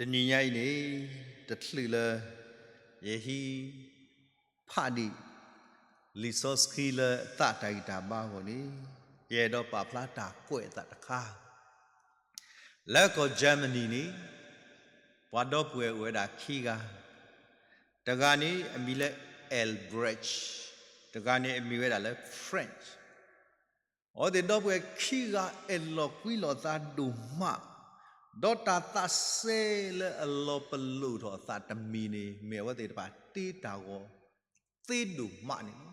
တနံၤညါအံၤန့ၣ် တချုးလၢ ယဟံးဖးဒံး လံာ်စီဆှံလၢအသးတၢ်ဂံၢ်တၢ်ဘါအဂီၢ်န့ၣ် ယအဲၣ်ဒိးပာ်ဖျါတၢ်ကွဲးအသးတခါ လၢကီၢ် Germany န့ၣ် ပှၤဒီပုၢ်ဝဲၢ်အိၣ်ဝဲဒၣ်ခံဂၤ, တဂၤန့ၣ်အမံၤလၢ Albrecht, တဂၤန့ၣ်အမံၤဝဲဒၣ်လၢ Franz. အဝဲသ့ၣ်ဒီပုၢ်ဝဲၢ်ခံဂၤအဲၣ်လီၤကွံလိာ်သးဒိၣ်မး, ဒီးတၢ်သးစဲလၢအလီၤပလိာ်ထီၣ်အသးတမံၤန့ၣ် မ့ၢ်အဝဲသ့ၣ်တဖၣ်တ့တၢ်ဂီၤသ့ဒိၣ်မးန့ၣ်လီၤ.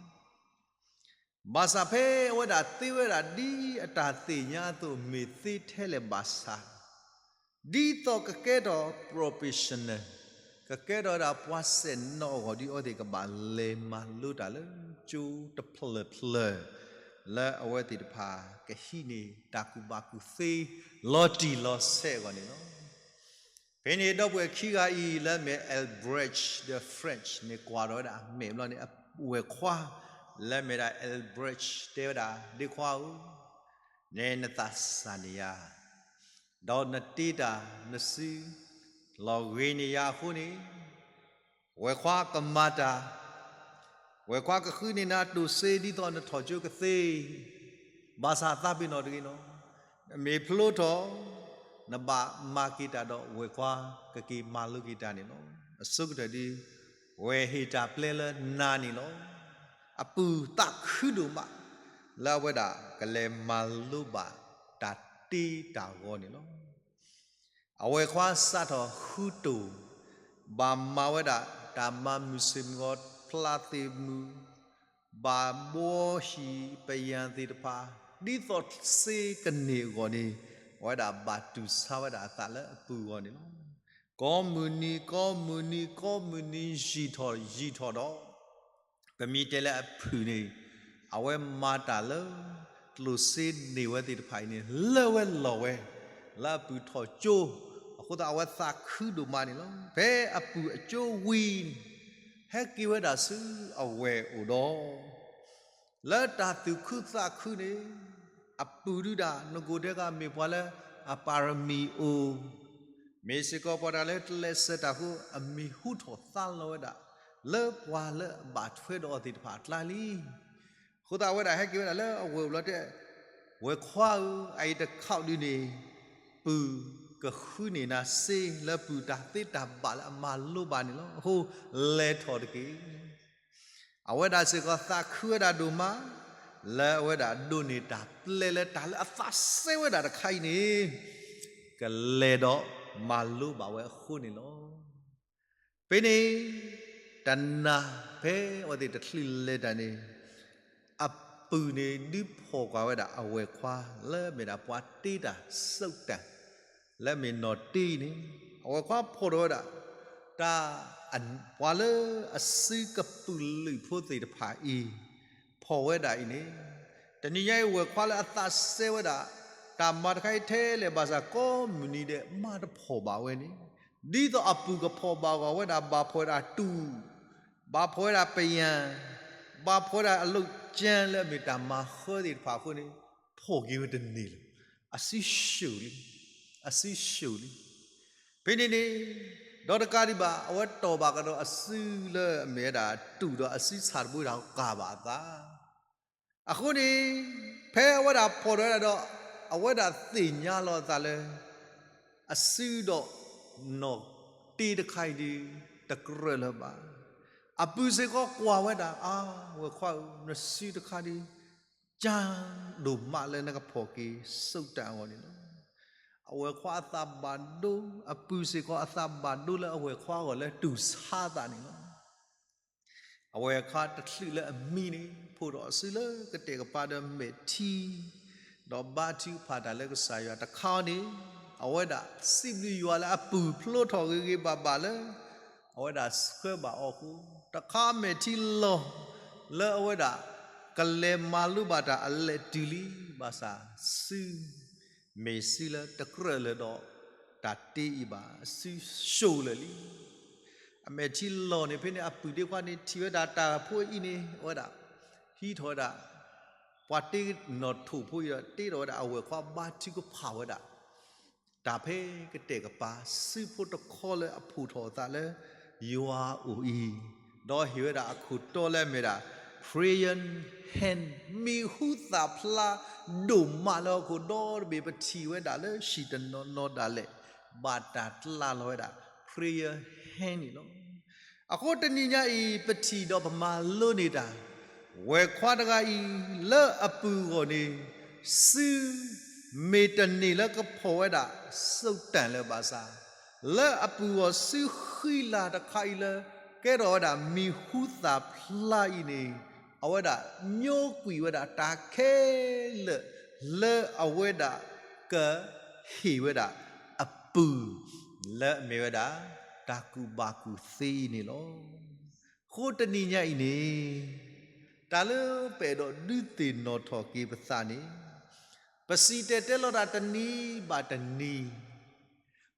ဘၣ်ဆၣ်ဖဲအဝဲဒၣ်သ့ဝဲဒၣ်ဒ်အတၢ်သ့ၣ်ညါအသိး မ့ၢ်သ့ထဲလဲၣ်ဘၣ်ဆၣ်, ဒ်သိးကကဲထီၣ် professional, ကကဲထီၣ်ဝဲဒၣ်ပှၤစဲၣ်နီၤအဂီၢ်ဒီး အဝဲသ့ၣ်ကဘၣ်လဲၤမၤလိတၢ်လၢကၠိတဖျၢၣ်ဖျၢၣ် လၢအဝဲသ့ၣ်တဖၣ်ကဟံးန့ၢ်တၢ်ကူၣ်ဘၣ်ကူၣ်သ့ လီၤတံၢ်လီၤဆဲးအဂီၢ်န့ၣ်လီၤ. ဖဲန့ၣ်ဒီပုၢ်ဝဲၢ်ခံဂၤအံၤလၢအမ့ၢ် Albrecht ဒီး Franz န့ၣ် ကွၢ်ထီၣ်ဝဲဒၣ်အမဲာ်ဘျီန့ၣ် အဝဲၢ်ခွါလၢအမ့ၢ်ဒၣ် Albrecht တဲဝဲဒၣ်, ဒ့ခွါဧၢ, နနသးစၢ်န့ၢ်ယၤ, ဒီးနတ့တၢ်နစုလီၤဂ့ၤန့ၢ်ယၤအဃိန့ၣ်, ဝဲၢ်ခွါကမၤတၢ်, ဝဲၢ်ခွါကဃုန့ၢ်နၤတိၢ်စ့ဒ်သိးနထီၣ်ကၠိကသ့, ဘၣ်ဆၣ်သးပ့ၤနီၣ်တဂ့ၤနီၤ, နမ့ၢ်ဖျိထီၣ် နဘၣ်မၤက့ၤတၢ်ဒီးဝဲၢ်ခွါကက့ၤမၤလိက့ၤတၢ်န့ၣ်လီၤ. အဆိကတၢၢ်ဒီး ဝဲၢ်ဟ့ၣ်တၢ်ပျဲလၢနၤန့ၣ်လီၤ. အပုၢ်သးခုဒိၣ်မး လၢအဝဲဒၣ်ကလဲၤမၤလိဘၣ်တၢ်တ့တၢ်ဂီၤန့ၣ်လီၤ. အဝဲၢ်ခွါစးထီၣ်ဃုတိၢ်, ဘၣ်မၤဝဲဒၣ်တၢ်မၤမုၢ်ဆ့ၣ်မုၢ်ဂီၤ ဖျါသ့ၣ်မုၢ်, ဘၣ်ဘှီဟံၣ်ပယၣ်သ့ၣ်တဖၣ် ဒ်သိးစ့ကန့ၢ်အဂီၢ်န့ၣ်, အဝဲဒၣ်ဘၣ်တူၢ်ဆါဝဲဒၣ်အသးလၢအပုၢ်အဂီၢ်န့ၣ်လီၤ. ကိးမုၢ်နံၤ ကိးမုၢ်နံၤ ကိးမုၢ်နံၤ ယံာ်ထီၣ်ယံာ်ထီၣ်ဒီး ပမ့ၢ်တဲလၢအဖုၣ်န့ၣ်, အဝဲမၤတၢ်လၢ ကျိၣ်စ့န့ၢ်ဝဲသ့ၣ်တဖၣ်အံၤန့ၣ် လၢဝဲလီၢ်ဝဲ လၢအပုၢ်ထီၣ်ကၠိ, အဃိသတးအဝဲသးခုဒိၣ်မးန့ၣ်လီၤ. ဖဲအပုၢ်အကၠိဝံၤန့ၣ်, ဟဲက့ၤဝဲဒၣ်ဆူအဝဲၢ်အိၣ်ဒီး လၢတၢ်သူၣ်ခုသးခုန့ၣ်, အပုၢ်ဒုဒၣ် နကိၢ်ဒဲကမ့ၢ်ပှၤလၢအပၣ်ရမံၤအိၣ်, မ့ၢ်စ့ၢ်ကီးပှၤတဂၤလၢတလဲၤစၢၤတၢ်အဃိ အမံၤဟူထီၣ်သါလီၤဝဲဒၣ် လၢပှၤလၢအဘၣ်ထွဲဒီးအီၤသ့ၣ်တဖၣ်အကျါလံ. အဃိသတးအဝဲဒၣ်ဟဲက့ၤဝဲဒၣ်လၢအဝဲၢ်အိၣ်လီၤတဲ, ဝဲၢ်ခွါဧၢ, အအံၤတခီဒုန့ၣ် ပုၢ်ကဃုန့ၢ်နၤစ့လၢပုၢ်တၢ်သ့တၢ်ဘၣ်လၢအမၤလိဘၣ်န့ၣ်လီၤ. အဃိလဲၤထီၣ်တက့ၢ်. အဝဲဒၣ်စ့ၢ်ကီးသးခုဝဲဒၣ်ဒိၣ်မး လၢအဝဲဒၣ်ဒိးန့ၢ်တၢ်ပျဲလၢတၢ်လၢအသးစဲဝဲဒၣ်တခါအံၤန့ၣ် ကလဲၤဒီးမၤလိဘၣ်ဝဲအဃိန့ၣ်လီၤ. ဖဲန့ၣ် တနၤဖဲအဝဲသ့ၣ်တချုးလဲၤတၢ်န့ၣ်, အပုၢ်န့ၣ်ဒုးဖီၣ်ကွၢ်ဝဲဒၣ်အဝဲၢ်ခွါ လၢအမ့ၢ်ဒၣ်ပှၤတ့တၢ် စုတ်တၢ် လၢအမ့ၢ်နီၢ်တ့အံၤန့ၣ်, အဝဲၢ်ခွါဖီၣ်ထီၣ်ဝဲဒၣ် တၢ် ပှၤလၢအစုကပုာ်လုးဖိသ့ၣ်တဖၣ်အံၤ ဖီၣ်ဝဲဒၣ်အံၤန့ၣ်, တနံၤညါအံၤဝဲၢ်ခွါလၢအသးစဲဝဲဒၣ် တၢ်မၤတခါအံၤထဲလဲၣ်ဘၣ်ဆၣ် ကိးမုၢ်နံၤဒဲး မါတဖီၣ်ဘၣ်ဝဲန့ၣ်, ဒ်သိးအပုၢ်ကဖီၣ်ဘၣ်အဂီၢ် အဝဲဒၣ်ဘၣ်ဖီၣ်ဝဲဒၣ်တူၢ်, ဘၣ်ဖီၣ်ဝဲဒၣ်ပယၣ်, ဘၣ်ဖီၣ်ဝဲဒၣ်အလိၣ်ကၠၢလၢအမ့ၢ်တၢ်မၤဃၢသ့ၣ်တဖၣ်အဃိန့ၣ်, ဖီၣ်က့ၤဝဲတန့ၢ်လၢၤ, အစုၣ်လံ, အစုၣ်လံ. ဖဲန့ၣ်န့ၣ်, ဒီးတကးဒံးဘၣ် အဝဲတီၢ်ဘၣ်ကဒီးအစုလၢအမ့ၢ်ဝဲဒၣ်တူၢ်ဒီးအစုဆၣ်တဘိတၢ်ကၤဘၣ်အသး အဃိန့ၣ်, ဖဲအဝဲဒၣ်ဖီၣ်ထီၣ်ဝဲဒၣ်ဒီး, အဝဲဒၣ်သ့ၣ်ညါလီၤအသးလၢ အစုဒီးနီၢ်တ့တခါအံၤဒုး တကြၢးလၢၤဘၣ်. အပုၢ်စ့ၢ်ကီးကွၢ်ဝဲဒၣ်, အါ, ဝဲၢ်ခွါဧၢ, နစုတခါဒုး ကၠၢ်ဒိၣ်မးလၢနကဖီၣ်က့ၤ စုတ်တၢ်အဂီၢ်န့ၣ်လီၤ. အဝဲၢ်ခွါအသးဘၣ်ဒိ, အပုၢ်စ့ၢ်ကီးအသးဘၣ်ဒိလၢအဝဲၢ်ခွါအဂီၢ်လၢတူၢ်ဆါသးန့ၣ်လီၤ. အဝဲၢ်ခွါတချုးလၢအမံန့ၣ် ဖီၣ်ထီၣ်အစုလၢကတဲာ်ကပၤဒီးမဲာ်ထံ, ဒီးဘါထုကဖၣ်တၢ်လၢကစၢ်ယွၤတခါန့ၣ်, အဝဲဒၣ်စံးဘျုးယွၤလၢအပုၢ်ဖျိထီၣ်ဂ့ၤဂ့ၤဘၣ်ဘၣ်လၢ အဝဲဒၣ်ဆှၢဘၣ်အီၤအဃိ, တခါမဲာ်ထံလီၤ လၢအဝဲဒၣ်ကလဲၤမၤလိဘၣ်တၢ်အလဲၤတုၤလံ, ဘၣ်ဆၣ်စု မ့ၢ်စုလၢတကြၢးလၢၤဒီးတၢ်တ့အံၤဘၣ်, စုၣ်လၢာ်လံ. အမဲာ်ထံလီၤန့ၣ် ဖဲန့ၣ်အပုၢ်ဒ့ခွါန့ၣ် ထံၣ်ဝဲဒၣ်တၢ်ဖိအံၤန့ၣ် အဝဲဒၣ် ဟံးထီၣ်ဝဲဒၣ် ပှၤတ့နီၢ်ထိၣ်ဖိအံၤဒီး တ့ထီၣ်ဝဲဒၣ်အဝဲၢ်ခွါဘါထုကဖၣ်ဝဲဒၣ် တၢ်ဖဲကတဲာ်ကပၤ စုဖိတခီလၢအဖီၣ်ထီၣ်အသးလၢယွၤအအိၣ်အံၤ, ဒီးဟ့ၣ်ဝဲဒၣ်အခိၣ်တီလၢအမ့ၢ်ဝဲဒၣ် prayer hand, မံၤဟူသၣ်ဖျါဒိၣ်မးလၢဟီၣ်ခိၣ်ဒီတဘ့ၣ် ပထံၣ်ဝဲဒၣ်လၢဟံၣ်တနီၤနီၤဒၣ်လဲာ် ဘၣ်တၢ်တ့လီၤဝဲဒၣ် prayer hand န့ၣ်လီၤ. အဃိတနံၤညါအံၤ ပထံၣ်ဒီးပမၤလိန့ၢ်တၢ် ဝဲၢ်ခွါတဂၤအံၤ လၢအပုၢ်အဂီၢ်န့ၣ် စုမ့ၢ်တန့ၢ်လၢကဖီၣ်ဝဲဒၣ် စုတၢ်လၢၤဘၣ်ဆၣ်, လၢအပုၢ်အဂီၢ်စုဃံလၤတခါအံၤလၢ ကဲထီၣ်ဝဲဒၣ်မံၤဟူသၣ်ဖျါအံၤန့ၣ် အဝဲဒၣ်ညိကွံာ်ဝဲဒၣ်တၢ်ခဲလၢာ် လၢအဝဲဒၣ်ကဟ့ၣ်ဝဲဒၣ်အပုၢ် လၢအမ့ၢ်ဝဲဒၣ် တၢ်ကူၣ်ဘၣ်ကူၣ်သ့အံၤန့ၣ်လီၤ. အဃိတနံၤညါအံၤန့ၣ် တၢ်လၢပအဲၣ်ဒိးဒုးသ့ၣ်နီၣ်ထီၣ်က့ၤပသးန့ၣ် ပစံၣ်တဲၤတဲလီၤတၢ်တနံၤဘၣ်တနံၤ,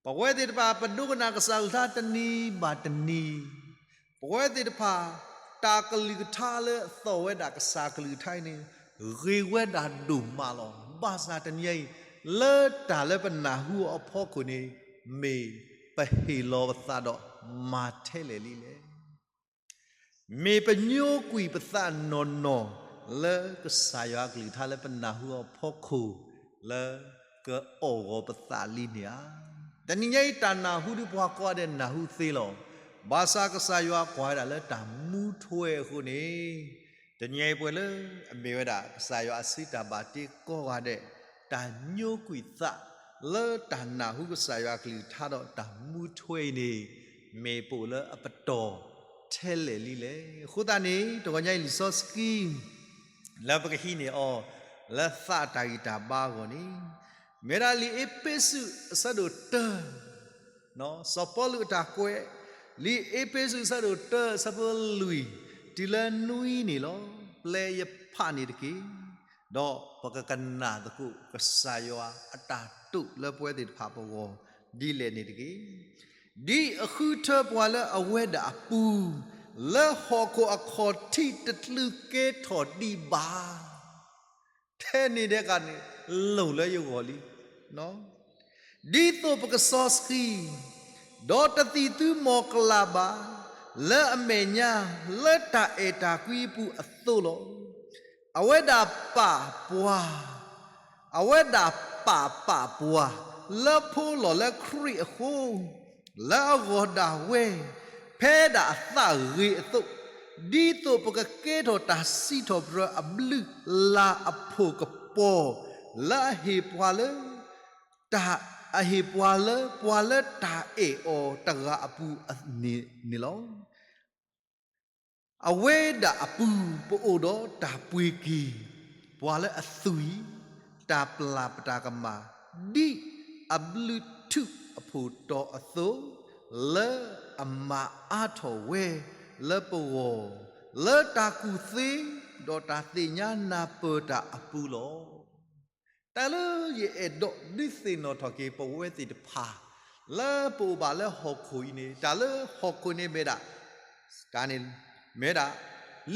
ပဝဲသ့ၣ်တဖၣ်ပဒိကနၣ်ကစၢ်ကလုၢ်ကထါတနံၤဘၣ်တနံၤ, ပဝဲသ့ၣ်တဖၣ် တၢ်ကလုၢ်ကထါလၢအသီၣ်ဝဲဒၣ်ကစၢ်ကလုၢ်ကထါအံၤန့ၣ် ဂ့ၤဝဲဒၣ်ဒိၣ်မးလီၤ. ဘၣ်ဆၣ်တနံၤညါအံၤ လၢတၢ်လၢပနၢ်ဟူအီၤအဖီခိၣ်န့ၣ် မ့ၢ်ပဟ့ၣ်လီၤပသးဒီးမၤထဲလဲၣ်လံလဲၣ်. မ့ၢ်ပညိကွံာ်ပသးနီၢ်နီၢ် လၢကစၢ်ယွၤအကလုၢ်ကထါလၢပနၢ်ဟူအီၤအဖီခိၣ် လၢကအီၣ်ဂီၤပသးလံန့ၣ်ဧါ. တနံၤညါအံၤ တၢ်နၢ်ဟူဒ်ပှၤကိးဂၤဒဲးနၢ်ဟူသ့လီၤ. ဘၣ်ဆၣ်ကစၢ်ယွၤကွၢ်ဝဲဒၣ်လၢတၢ်မူထွဲအဃိန့ၣ် တနံၤအံၤပှဲၤလၢအမ့ၢ်ဝဲဒၣ် ကစၢ်ယွၤအစုတၢ်ဘၣ်တ့ကိးဂၤဒဲး တၢ်ညိကွံာ်သး လၢတၢ်နၢ်ဟူကစၢ်ယွၤအကလုၢ်ကထါဒီးတၢ်မူထွဲအံၤန့ၣ် မ့ၢ်ပအိၣ်လၢအပတီၢ်ထဲလဲၣ်လံလဲၣ်. အဃိသတးန့ၣ် တဂီၤညါအံၤလံာ်စီဆှံ လၢပကဟံးန့ၢ်အီၤ လၢသးတၢ်ဂံၢ်တၢ်ဘါအဂီၢ်န့ၣ် မ့ၢ်ဒၣ်လံာ်အ့းဖ့းစူးအဆၢဒိၣ်တၢ စီၤပီလူးအတၢ်ကွဲး လံာ်အ့းဖ့းစူးအဆၢဒိၣ်တၢ အဆၢဖိလွံၢ် တုၤလၢနွံန့ၣ်လီၤ. ပျဲယဖးန့ၣ်တက့ၢ်. ဒီးပကကနၣ်သကိးကစၢ်ယွၤအတၢ်တိာ်လၢပဝဲသ့ၣ်တဖၣ်ပဂီၢ်ဒ်လဲၣ်န့ၣ်တက့ၢ်. ဒ်အဃုထၢပှၤလၢအဝဲဒၣ်အပူၤ လၢဟီၣ်ခိၣ်အခီၣ်ထံးတချုးကဲထီၣ်ဒံးဘၣ် ထဲန့ၣ်ဒဲးကန့ၣ် လိၣ်လၢယဂီၢ်လံ. ဒ်သိးပကစီဆှံ, ဒီးတသံၣ်သူမီၤကလၢ်ဘၣ်, လၢအမဲာ်ညါ လၢတၢ်အဲၣ်တၢ်ကွံအပူၤအသိးလီၤ. အဝဲဒၣ်ပာ်ပှၤ, အဝဲဒၣ်ပာ်ပာ်ပှၤ လၢဖိလီၤလၢခရံာ်အဃိ, လၢအဂီၢ်ဒၣ်ဝဲ ဖဲဒၣ်အသးဂ့ၤအသိး, ဒ်သိးပကကဲထီၣ်တၢ်စံးထီၣ်ပတြၢၤအဘျုးလၤအဖှိၣ်ကပီၤ, လၢအဟ့ၣ်ပှၤလၢ အဟ့ၣ်ပှၤလၢ ပှၤလၢတၢ်အဲၣ်အီၤတဂၤအပူၤန့ၣ်လီၤ. အဝဲဒၣ်အပူၤ ပအိၣ်ဒီးတၢ်ပှ့ၤက့ၤ ပှၤလၢအသွံၣ် တၢ်ပျၢ်ပတၢ်ကမၣ် ဒ်အဘျုးထူးအဖှိၣ်တီၤအသိး, လၢအမၤအါထီၣ်ဝဲလၢပဂီၢ်, လၢတၢ်ကူၣ်သ့ ဒီးတၢ်သ့ၣ်ညါနၢ်ပၢၢ်တၢ်အပူၤလီၤ. တၢ်လၢယအဲၣ်ဒိးဒုးသ့ၣ်နီၣ်ထီၣ်က့ၤပဝဲသ့ၣ်တဖၣ် လၢပအိၣ်ဘၣ်လၢဟီၣ်ခိၣ်အံၤန့ၣ် တၢ်လၢဟီၣ်ခိၣ်န့ၣ်မ့ၢ်ဒၣ် တၢ်န့ၣ် မ့ၢ်ဒၣ်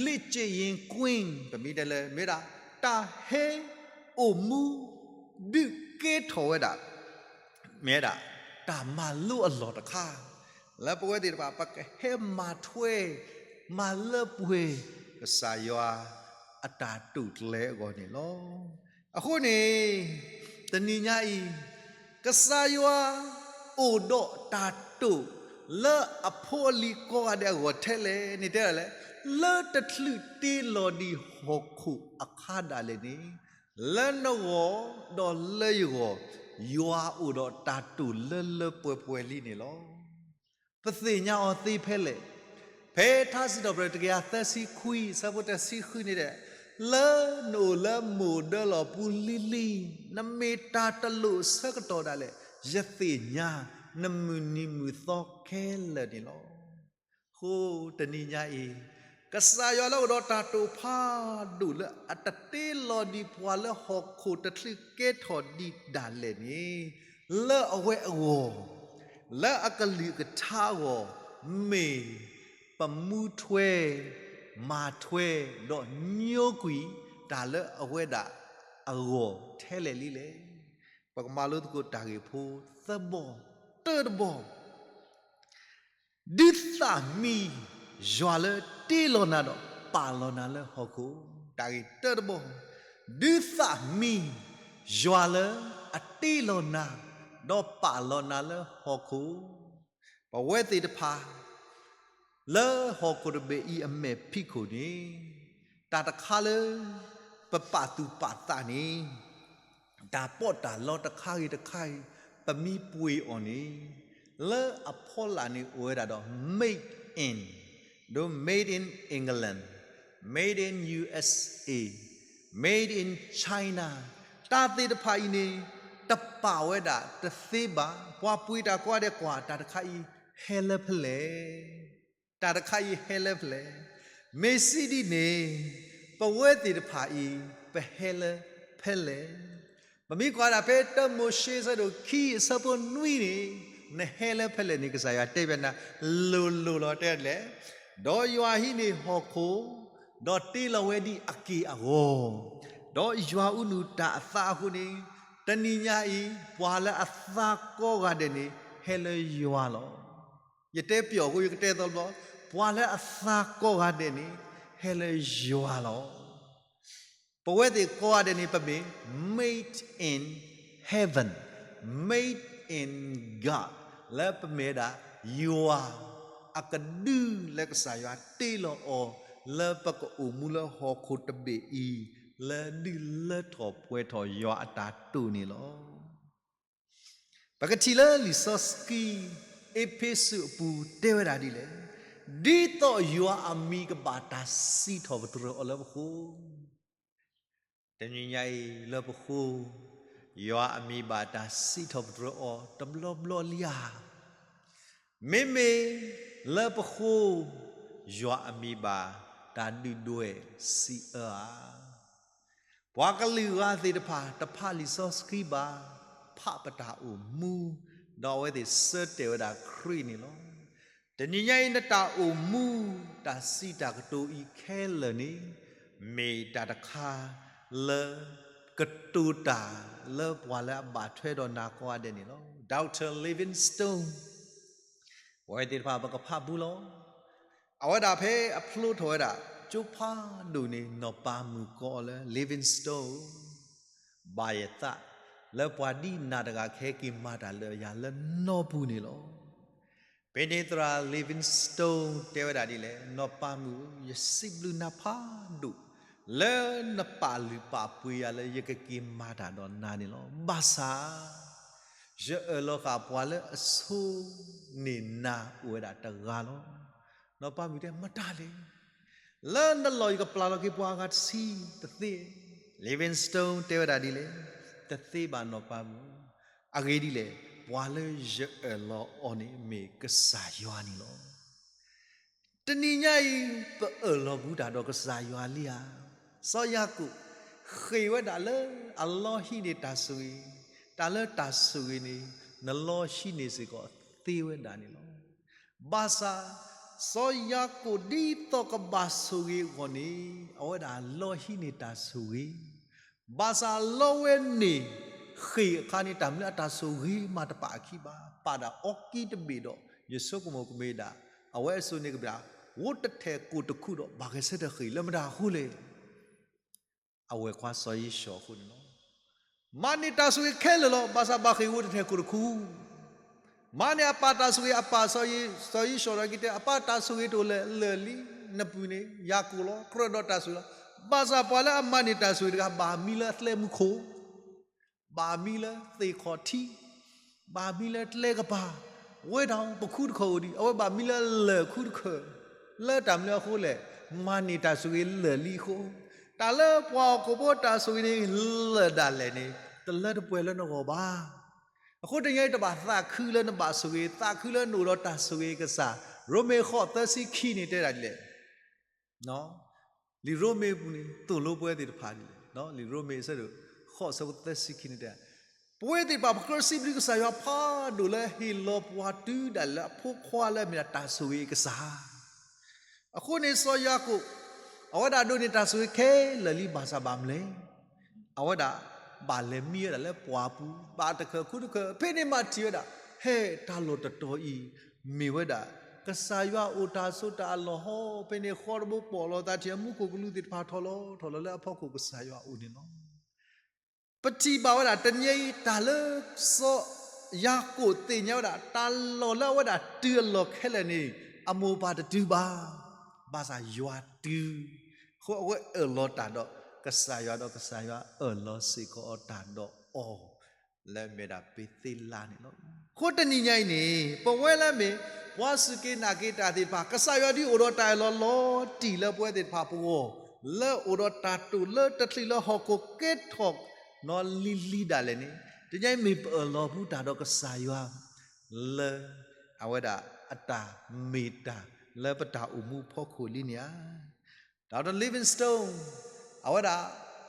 လံၣ်က့ယ့ၣ်ကွ့ ပမ့ၢ်တဲလၢ မ့ၢ်ဒၣ် တၢ်ဟဲအိၣ်မူ ဒုးကဲထီၣ်ဝဲဒၣ် မ့ၢ်ဒၣ် တၢ်မၤလိအလီၢ်တခါ လၢပဝဲသ့ၣ်တဖၣ် ပကဟဲမၤထွဲ မၤလၢပှဲၤ ကစၢ်ယွၤအတၢ်တိာ်ကျဲၤအဂီၢ်န့ၣ်လီၤ. အဃိန့ၣ် တနံၤညါအံၤ ကစၢ်ယွၤအိၣ်ဒီးတၢ်တိာ် လၢအဖိအလံၤကိးဂၤဒဲးအဂီၢ်ထဲလဲၣ်န့ၣ်တဲဒၣ်လဲၣ်, လၢတချုးတ့လီၤဒံးဟီၣ်ခိၣ်အခါဒၣ်လဲာ်န့ၣ် လၢနဂီၢ်ဒီးလၢယဂီၢ် ယွၤအိၣ်ဒီးတၢ်တိာ်လၢလၢပှဲၤပှဲၤလံန့ၣ်လီၤ. ပသ့ၣ်ညါအီၤသ့ဖဲလဲၣ်. ဖဲထါစံးထီၣ်ပတြၢၤတကယၤသၢဆံခွံ အဆၢဖိတဆံဃုန့ၣ်ဒီး, လၢနအိၣ်လၢမုၢ်ဒၢလီၢ်ပူၤလံၤလံၤ, နမ့ၢ်တၢ်တလိၣ်အဆၢကတီၢ်ဒၣ်လဲာ်, ယသ့ၣ်ညါနမုၢ်နံၤမုၢ်သီခဲလၢာ်န့ၣ်လီၤ. အဃိတနံၤညါအံၤ, ကစၢ်ယွၤလၢအိၣ်ဒီးတၢ်တိာ်ဖးဒိၣ်လၢအတတ့လီၤဒံးပှၤလၢဟီၣ်ခိၣ်တချုးကဲထီၣ်ဒံးဒၣ်လဲာ်န့ၣ်, လၢအဝဲအဂီၢ်, လၢအကလုၢ်ကထါအဂီၢ်, မ့ၢ်ပမူထွဲ, မၤထွဲ, ဒီးညိကွံာ်တၢ်လၢအဝဲဒၣ်အဂီၢ်ထဲလဲၣ်လံလဲၣ်. ပကမၤလိသကိးတၢ်ဂ့ၢ်ဖိသၢဘီ, တၢတဘီ, ဒုးသးမံယွၤလၢတ့လီၤနၤဒီး ပာ်လီၤနၤလၢဟီၣ်ခိၣ်. တၢ်ဂ့ၢ်တၢတဘီ, ဒုးသးမံယွၤလၢအတ့လီၤနၤ ဒီးပာ်လီၤနၤလၢဟီၣ်ခိၣ်. ပဝဲသ့ၣ်တဖၣ် လၢဟီၣ်ခိၣ်တဘ့ၣ်အံၤအမဲာ်ဖံးခိၣ်န့ၣ်, တၢ်တခါလၢပပာ်သူၣ်ပာ်သးန့ၣ်, တၢ်ပီးတၢ်လီတခါဂ့ၤတခါဂ့ၤ ပမ့ၢ်ပှ့ၤအီၤန့ၣ်, လၢအဖီလာ်န့ၣ်အိၣ်ဝဲဒၣ်ဒီး made in, ဒီး made in England, made in U S A, made in China, တၢ်သ့ၣ်တဖၣ်အံၤန့ၣ် တပာ်ဝဲဒၣ်တသ့ဘၣ်. ပှၤပှ့ၤတၢ်ကိးဂၤဒဲးကွၢ် တၢ်တခါအံၤ ဟဲလၢဖဲလဲၣ်. တၢ်တခါအံၤဟဲလၢဖဲလဲၣ်. မ့ၢ်စံးဒ်န့ၣ်, ပဝဲသ့ၣ်တဖၣ်အံၤ ပဟဲလၢဖဲလဲၣ်. ပမ့ၢ်ကွၢ်ဒၣ်ဖဲတၢမိၤၡ့အဆၢဒိၣ်ခံအဆၢဖိနွံန့ၣ်, နဟဲလၢဖဲလဲၣ်န့ၣ် ကစၢ်ယွၤတဲဘၣ်နၤ လိၤလိၤလီၤတဲလဲၣ်. ဒီးယွၤဟံးန့ၢ်ဟီၣ်ခိၣ်, ဒီးတ့လီၤဝဲဒ်အက့ၢ်အဂီၤ, ဒီးယွၤအူနူၢ်တၢ်အသးအဃိန့ၣ်, တနံၤညါအံၤ ပှၤလၢအသးကိးဂၤဒဲးန့ၣ် ဟဲလၢယွၤလီၤ. ယတဲပျီၤအဃိ ယကတဲသီတဘျီ, ပှၤလၢအသးကိးဂၤဒဲးန့ၣ် ဟဲလၢယွၤလီၤ. ပဝဲသ့ၣ်ကိးဂၤဒဲးန့ၣ် ပမ့ၢ် made in heaven, made in God, လၢပမ့ၢ်ဝဲဒၣ်ယွၤအကဒုလၢကစၢ်ယွၤတ့လီၤအီၤ လၢပကအိၣ်မူလၢဟီၣ်ခိၣ်တဘ့ၣ်အံၤ လၢဒုးလၢထီၣ်ပှဲၤထီၣ်ယွၤအတၢ်တိာ်န့ၣ်လီၤ. ပကထံၣ်လၢလံာ်စီဆှံ အ့းဖ့းစူးအပူၤတဲဝဲဒၣ်ဒ်လဲၣ်, ဒ်သိးယွၤအမံၤကဘၣ်တၢ်စံးထီၣ်ပတြၢၤအီၤလၢပဃိ. တနံၤညါအံၤလၢပဃိ, ယွၤအမံၤဘၣ်တၢ်စံးထီၣ်ပတြၢၤအီၤတဘျီဘျီလံဧါ. မ့မ့ၢ်လၢပဃိ, ယွၤအမံၤဘၣ်တၢ်ဒုၣ်ဒွဲၣ်စံးအၢဧါ. ပှၤကလုာ်ဂၤသ့ၣ်တဖၣ် တဖးလံာ်စီဆှံဘၣ်, ဖးပတၢ်အိၣ်မူ, ဒီးအဝဲသ့ၣ်ဆၢတဲာ်ဝဲဒၣ်ခရံာ်န့ၣ်လီၤ. တနံၤညါအံၤ နတၢ်အိၣ်မူ တၢ်စံးတၢ်ကတိၤအံၤခဲလၢာ်န့ၣ်, မ့ၢ်တၢ်တခါလၢ ကတိၤတၢ်လၢပှၤလၢအဘၣ်ထွဲဒီးနၤကိးဂၤဒဲးန့ၣ်လီၤ. Doctor Livingstone ပဝဲသ့ၣ်တဖၣ်ပကဖးဘူးလီၤ. အဝဲဒၣ်ဖဲအဖျိထီၣ်ဝဲဒၣ် ကၠိဖးဒိၣ်န့ၣ် နီၢ်ပၤမုၣ်ကိးအီၤလၢ Livingstone, ဘၣ်ယသးလၢပှၤဒ်နၤတဂၤကဟဲက့ၤမၤတၢ်လၢယၤလၢနီၢ်ပူၤန့ၣ်လီၤ. ဖဲန့ၣ်သရၣ် Livingstone တဲဝဲဒၣ်ဒ်လဲၣ်, နီၢ်ပၤမုၣ်, ယစံးဘျုးနၤဖးဒိၣ် လၢနပာ်လုၢ်ပာ်ပှ့ၤယၤလၢယကက့ၤမၤတၢ်ဒီးနၤန့ၣ်လီၤ. ဘၣ်ဆၣ် ယအၢၣ်လီၤဃာ်ပှၤလၢအဆိန့ၢ်နၤအိၣ်ဝဲဒၣ်တဂၤလီၤ. နီၢ်ပၤမုၣ်တဲ မတၤလဲၣ်. လၢနလီၢ်ယကပျၢ်လီၤက့ၤပှၤအဂၤတဆံတသ့. Livingstone တဲဝဲဒၣ်ဒ်လဲၣ်, တသ့ဘၣ်နီၢ်ပၤမုၣ်. အဂ့ၢ်ဒ်လဲၣ်, ပှၤလၢယအၢၣ်လီၤအီၤန့ၣ် မ့ၢ်ကစၢ်ယွၤန့ၣ်လီၤ. တနံၤညါအံၤ ပအၢၣ်လီၤဘူးတၢ်ဒီးကစၢ်ယွၤလံဧါ. စီၤယၤကိာ် ဃ့ၢ်ဝဲဒၣ်လၢအလီၢ်ဟံးန့ၢ်တၢ်ဆိၣ်ဂ့ၤ, တၢ်လၢတၢ်ဆိၣ်ဂ့ၤန့ၣ် နလီၢ်ဟံးန့ၢ်စ့ၢ်ကီးသ့ဝဲဒၣ်န့ၣ်လီၤ. ဘၣ်ဆၣ် စီၤယၤကိာ်ဒ်သိးကဘၣ်ဆိၣ်ဂ့ၤအဂီၢ်န့ၣ် အဝဲဒၣ်လီၢ်ဟံးန့ၢ်တၢ်ဆိၣ်ဂ့ၤ ဘၣ်ဆၣ်လီဝဲန့ၣ် ဃ့ၢ်အခါန့ၣ် တၢ်မနုၤအတၢ်ဆိၣ်ဂ့ၤမးတပာ်အခံဘၣ်, ပာ်ဒၣ်အီကံတဘ့ၣ်ဒီး ယဆိကမိၣ်ကမ့ၢ်ဒၣ် အဝဲအစိၤန့ၣ်ကမ့ၢ်ဒၣ် ဝိတထဲၣ်ကိၣ်တခူၣ်ဒီး ဘၣ်ဂဲၤဆၢထၢၣ်ဃ့ၢ်လၢမတၤအဃိလဲၣ်. အဝဲၢ်ခွါစီၤယ့ၣ်ၡီးအဃိန့ၣ်လီၤ. မၤန့ၢ်တၢ်ဆိၣ်ဂ့ၤခဲလၢာ်လီၤ, ဘၣ်ဆၣ်ဘၣ်ဃ့ၢ်ဝိတထဲၣ်ကိၣ်တခူၣ် မၤန့ၢ်အပၢ်တၢ်ဆိၣ်ဂ့ၤ, အပၢ်စီၤယ့ၣ်ၡီးဒီးက့ၤတဲ အပၢ်တၢ်ဆိၣ်ဂ့ၤတအိၣ်လၢၤလၢာ်လံ, နပုၢ်န့ၣ် ယၤကိာ်လီၤ, ကြၢးဒီးတၢ်ဆိၣ်ဂ့ၤလီၤ. ဘၣ်ဆၣ်ပှၤလၢအမၤန့ၢ်တၢ်ဆိၣ်ဂ့ၤတဂၤ ဘၣ်မံလၢအသဲမူခိၣ်, ဘၣ်မံလၢသ့ၣ်ခီၣ်ထံး, ဘၣ်မံလၢကျဲကပၤ, ဝဲတၢ်ပခူတခီၣ်အိၣ်ဒံး, အဝဲဘၣ်မံလၢလၢၢ်ခူတခီၣ်, လၢတၢ်မနုၤအဃိလဲၣ်, မၤန့ၢ်တၢ်ဆိၣ်ဂ့ၤလၢာ်လံအဃိ, တၢ်လၢပှၤဟီၣ်ခိၣ်ဖိတၢ်ဆိၣ်ဂ့ၤန့ၣ် လၢာ်ဒၣ်လဲာ်န့ၣ် တလၢတပှဲၤလၢနဂီၢ်ဘၣ်. အဃိတနံၤအံၤ တဘၣ်သးခုလၢနဘၣ်ဆိၣ်ဂ့ၤ, သးခုလၢနအိၣ်ဒီးတၢ်ဆိၣ်ဂ့ၤကစၢ်. ရိမ့ၤဃိးသၢဆံခံန့ၣ်တဲဒၣ်ဒ်လဲၣ်. လံာ်ရိမ့ၤအပူၤန့ၣ် သိၣ်လိပဝဲသ့ၣ်တဖၣ်ဒ်လဲၣ်. လံာ်ရိမ့ၤအဆၢဒိၣ်ဃိးအဆၢဖိသၢဆံခံန့ၣ်တဲ, ပဝဲသ့ၣ်တဖၣ် ပကြၢးစံးဘျုးကစၢ်ယွၤဖးဒိၣ်လၢဟ့ၣ်လီၤပှၤတုၤဒၣ်လဲာ်လၢအဖိခွါလၢအမ့ၢ်ဒၣ်တၢ်ဆိၣ်ဂ့ၤအကစၢ်. အဃိန့ၣ်စီၤယၤကိာ် အဝဲဒၣ်ဒိးန့ၢ်တၢ်ဆိၣ်ဂ့ၤခဲလၢာ်လံ ဘၣ်ဆၣ်ဘၣ်မနုၤလဲၣ်. အဝဲဒၣ် ဘၣ်လဲၤမံဝဲဒၣ်လၢပှၢ်ပူၤ ဘၣ်တခၢၣ်ခူတခၢၣ် ဖဲန့ၣ်မးထံၣ်ဝဲဒၣ် ဟဲတၢ်လီၢ်တတီၤအံၤ မ့ၢ်ဝဲဒၣ် ကစၢ်ယွၤအိၣ်တၢ်ဆိးတၢ်အလီၢ်ဟီ ဖဲန့ၣ်ဃီတဘိပီၣ်လီၤသးထံၣ် အမူခိၣ်ကလူးသ့ၣ်တဖၣ်ထီၣ်လီၤထီၣ်လီၤလၢအဖီခိၣ်ကစၢ်ယွၤအအိၣ်န့ၣ်လီၤ. ပထံၣ်ဘၣ်ဝဲဒၣ်တနံၤအံၤ တၢ်လၢစီၤယၤကိာ်သ့ၣ်ညါဝဲဒၣ် တၢ်လီၢ်လၢအဝဲဒၣ်တုၤအလီၢ်ခဲလၢာ်န့ၣ် အမိၢ်ပၢ်တတုၤဘၣ်, ဘၣ်ဆၣ်ယွၤတုၤ, အဃိအဝဲအၢၣ်လီၤတၢ်ဒီးကစၢ်ယွၤ ဒီးကစၢ်ယွၤအၢၣ်လီၤစ့ၢ်ကီးအီၤတၢ်ဒီးအီၤ လၢမ့ၢ်ဒၣ်ပ့ၤသ့လါန့ၣ်လီၤ. အဃိတနံၤညါအံၤန့ၣ် ပဝဲလၢမ့ၢ် ပှၤစူၢ်က့ၤနာ်က့ၤတၢ်သ့ၣ်တဖၣ် ကစၢ်ယွၤဒ်အိၣ်ဒီးတၢ်အၢၣ်လီၤလီၤတံၢ်လၢပဝဲသ့ၣ်တဖၣ်ပဂီၢ် လၢအိၣ်ဒီးတၢ်တိာ်လၢတချုးလၢဟီၣ်ခိၣ်ကဲထီၣ်နီၤလံၤလံၤဒၣ်လဲာ်န့ၣ် တနံၤညါအံၤမ့ၢ်ပအၢၣ်လီၤပူၤတၢ်ဒီးကစၢ်ယွၤ လၢအဝဲဒၣ်အတၢ်မ့ၢ်တၢ်လၢပတၢ်အိၣ်မူဖီခိၣ်လံန့ၣ်ဧါ. ဒီး Doctor Livingstone အဝဲဒၣ်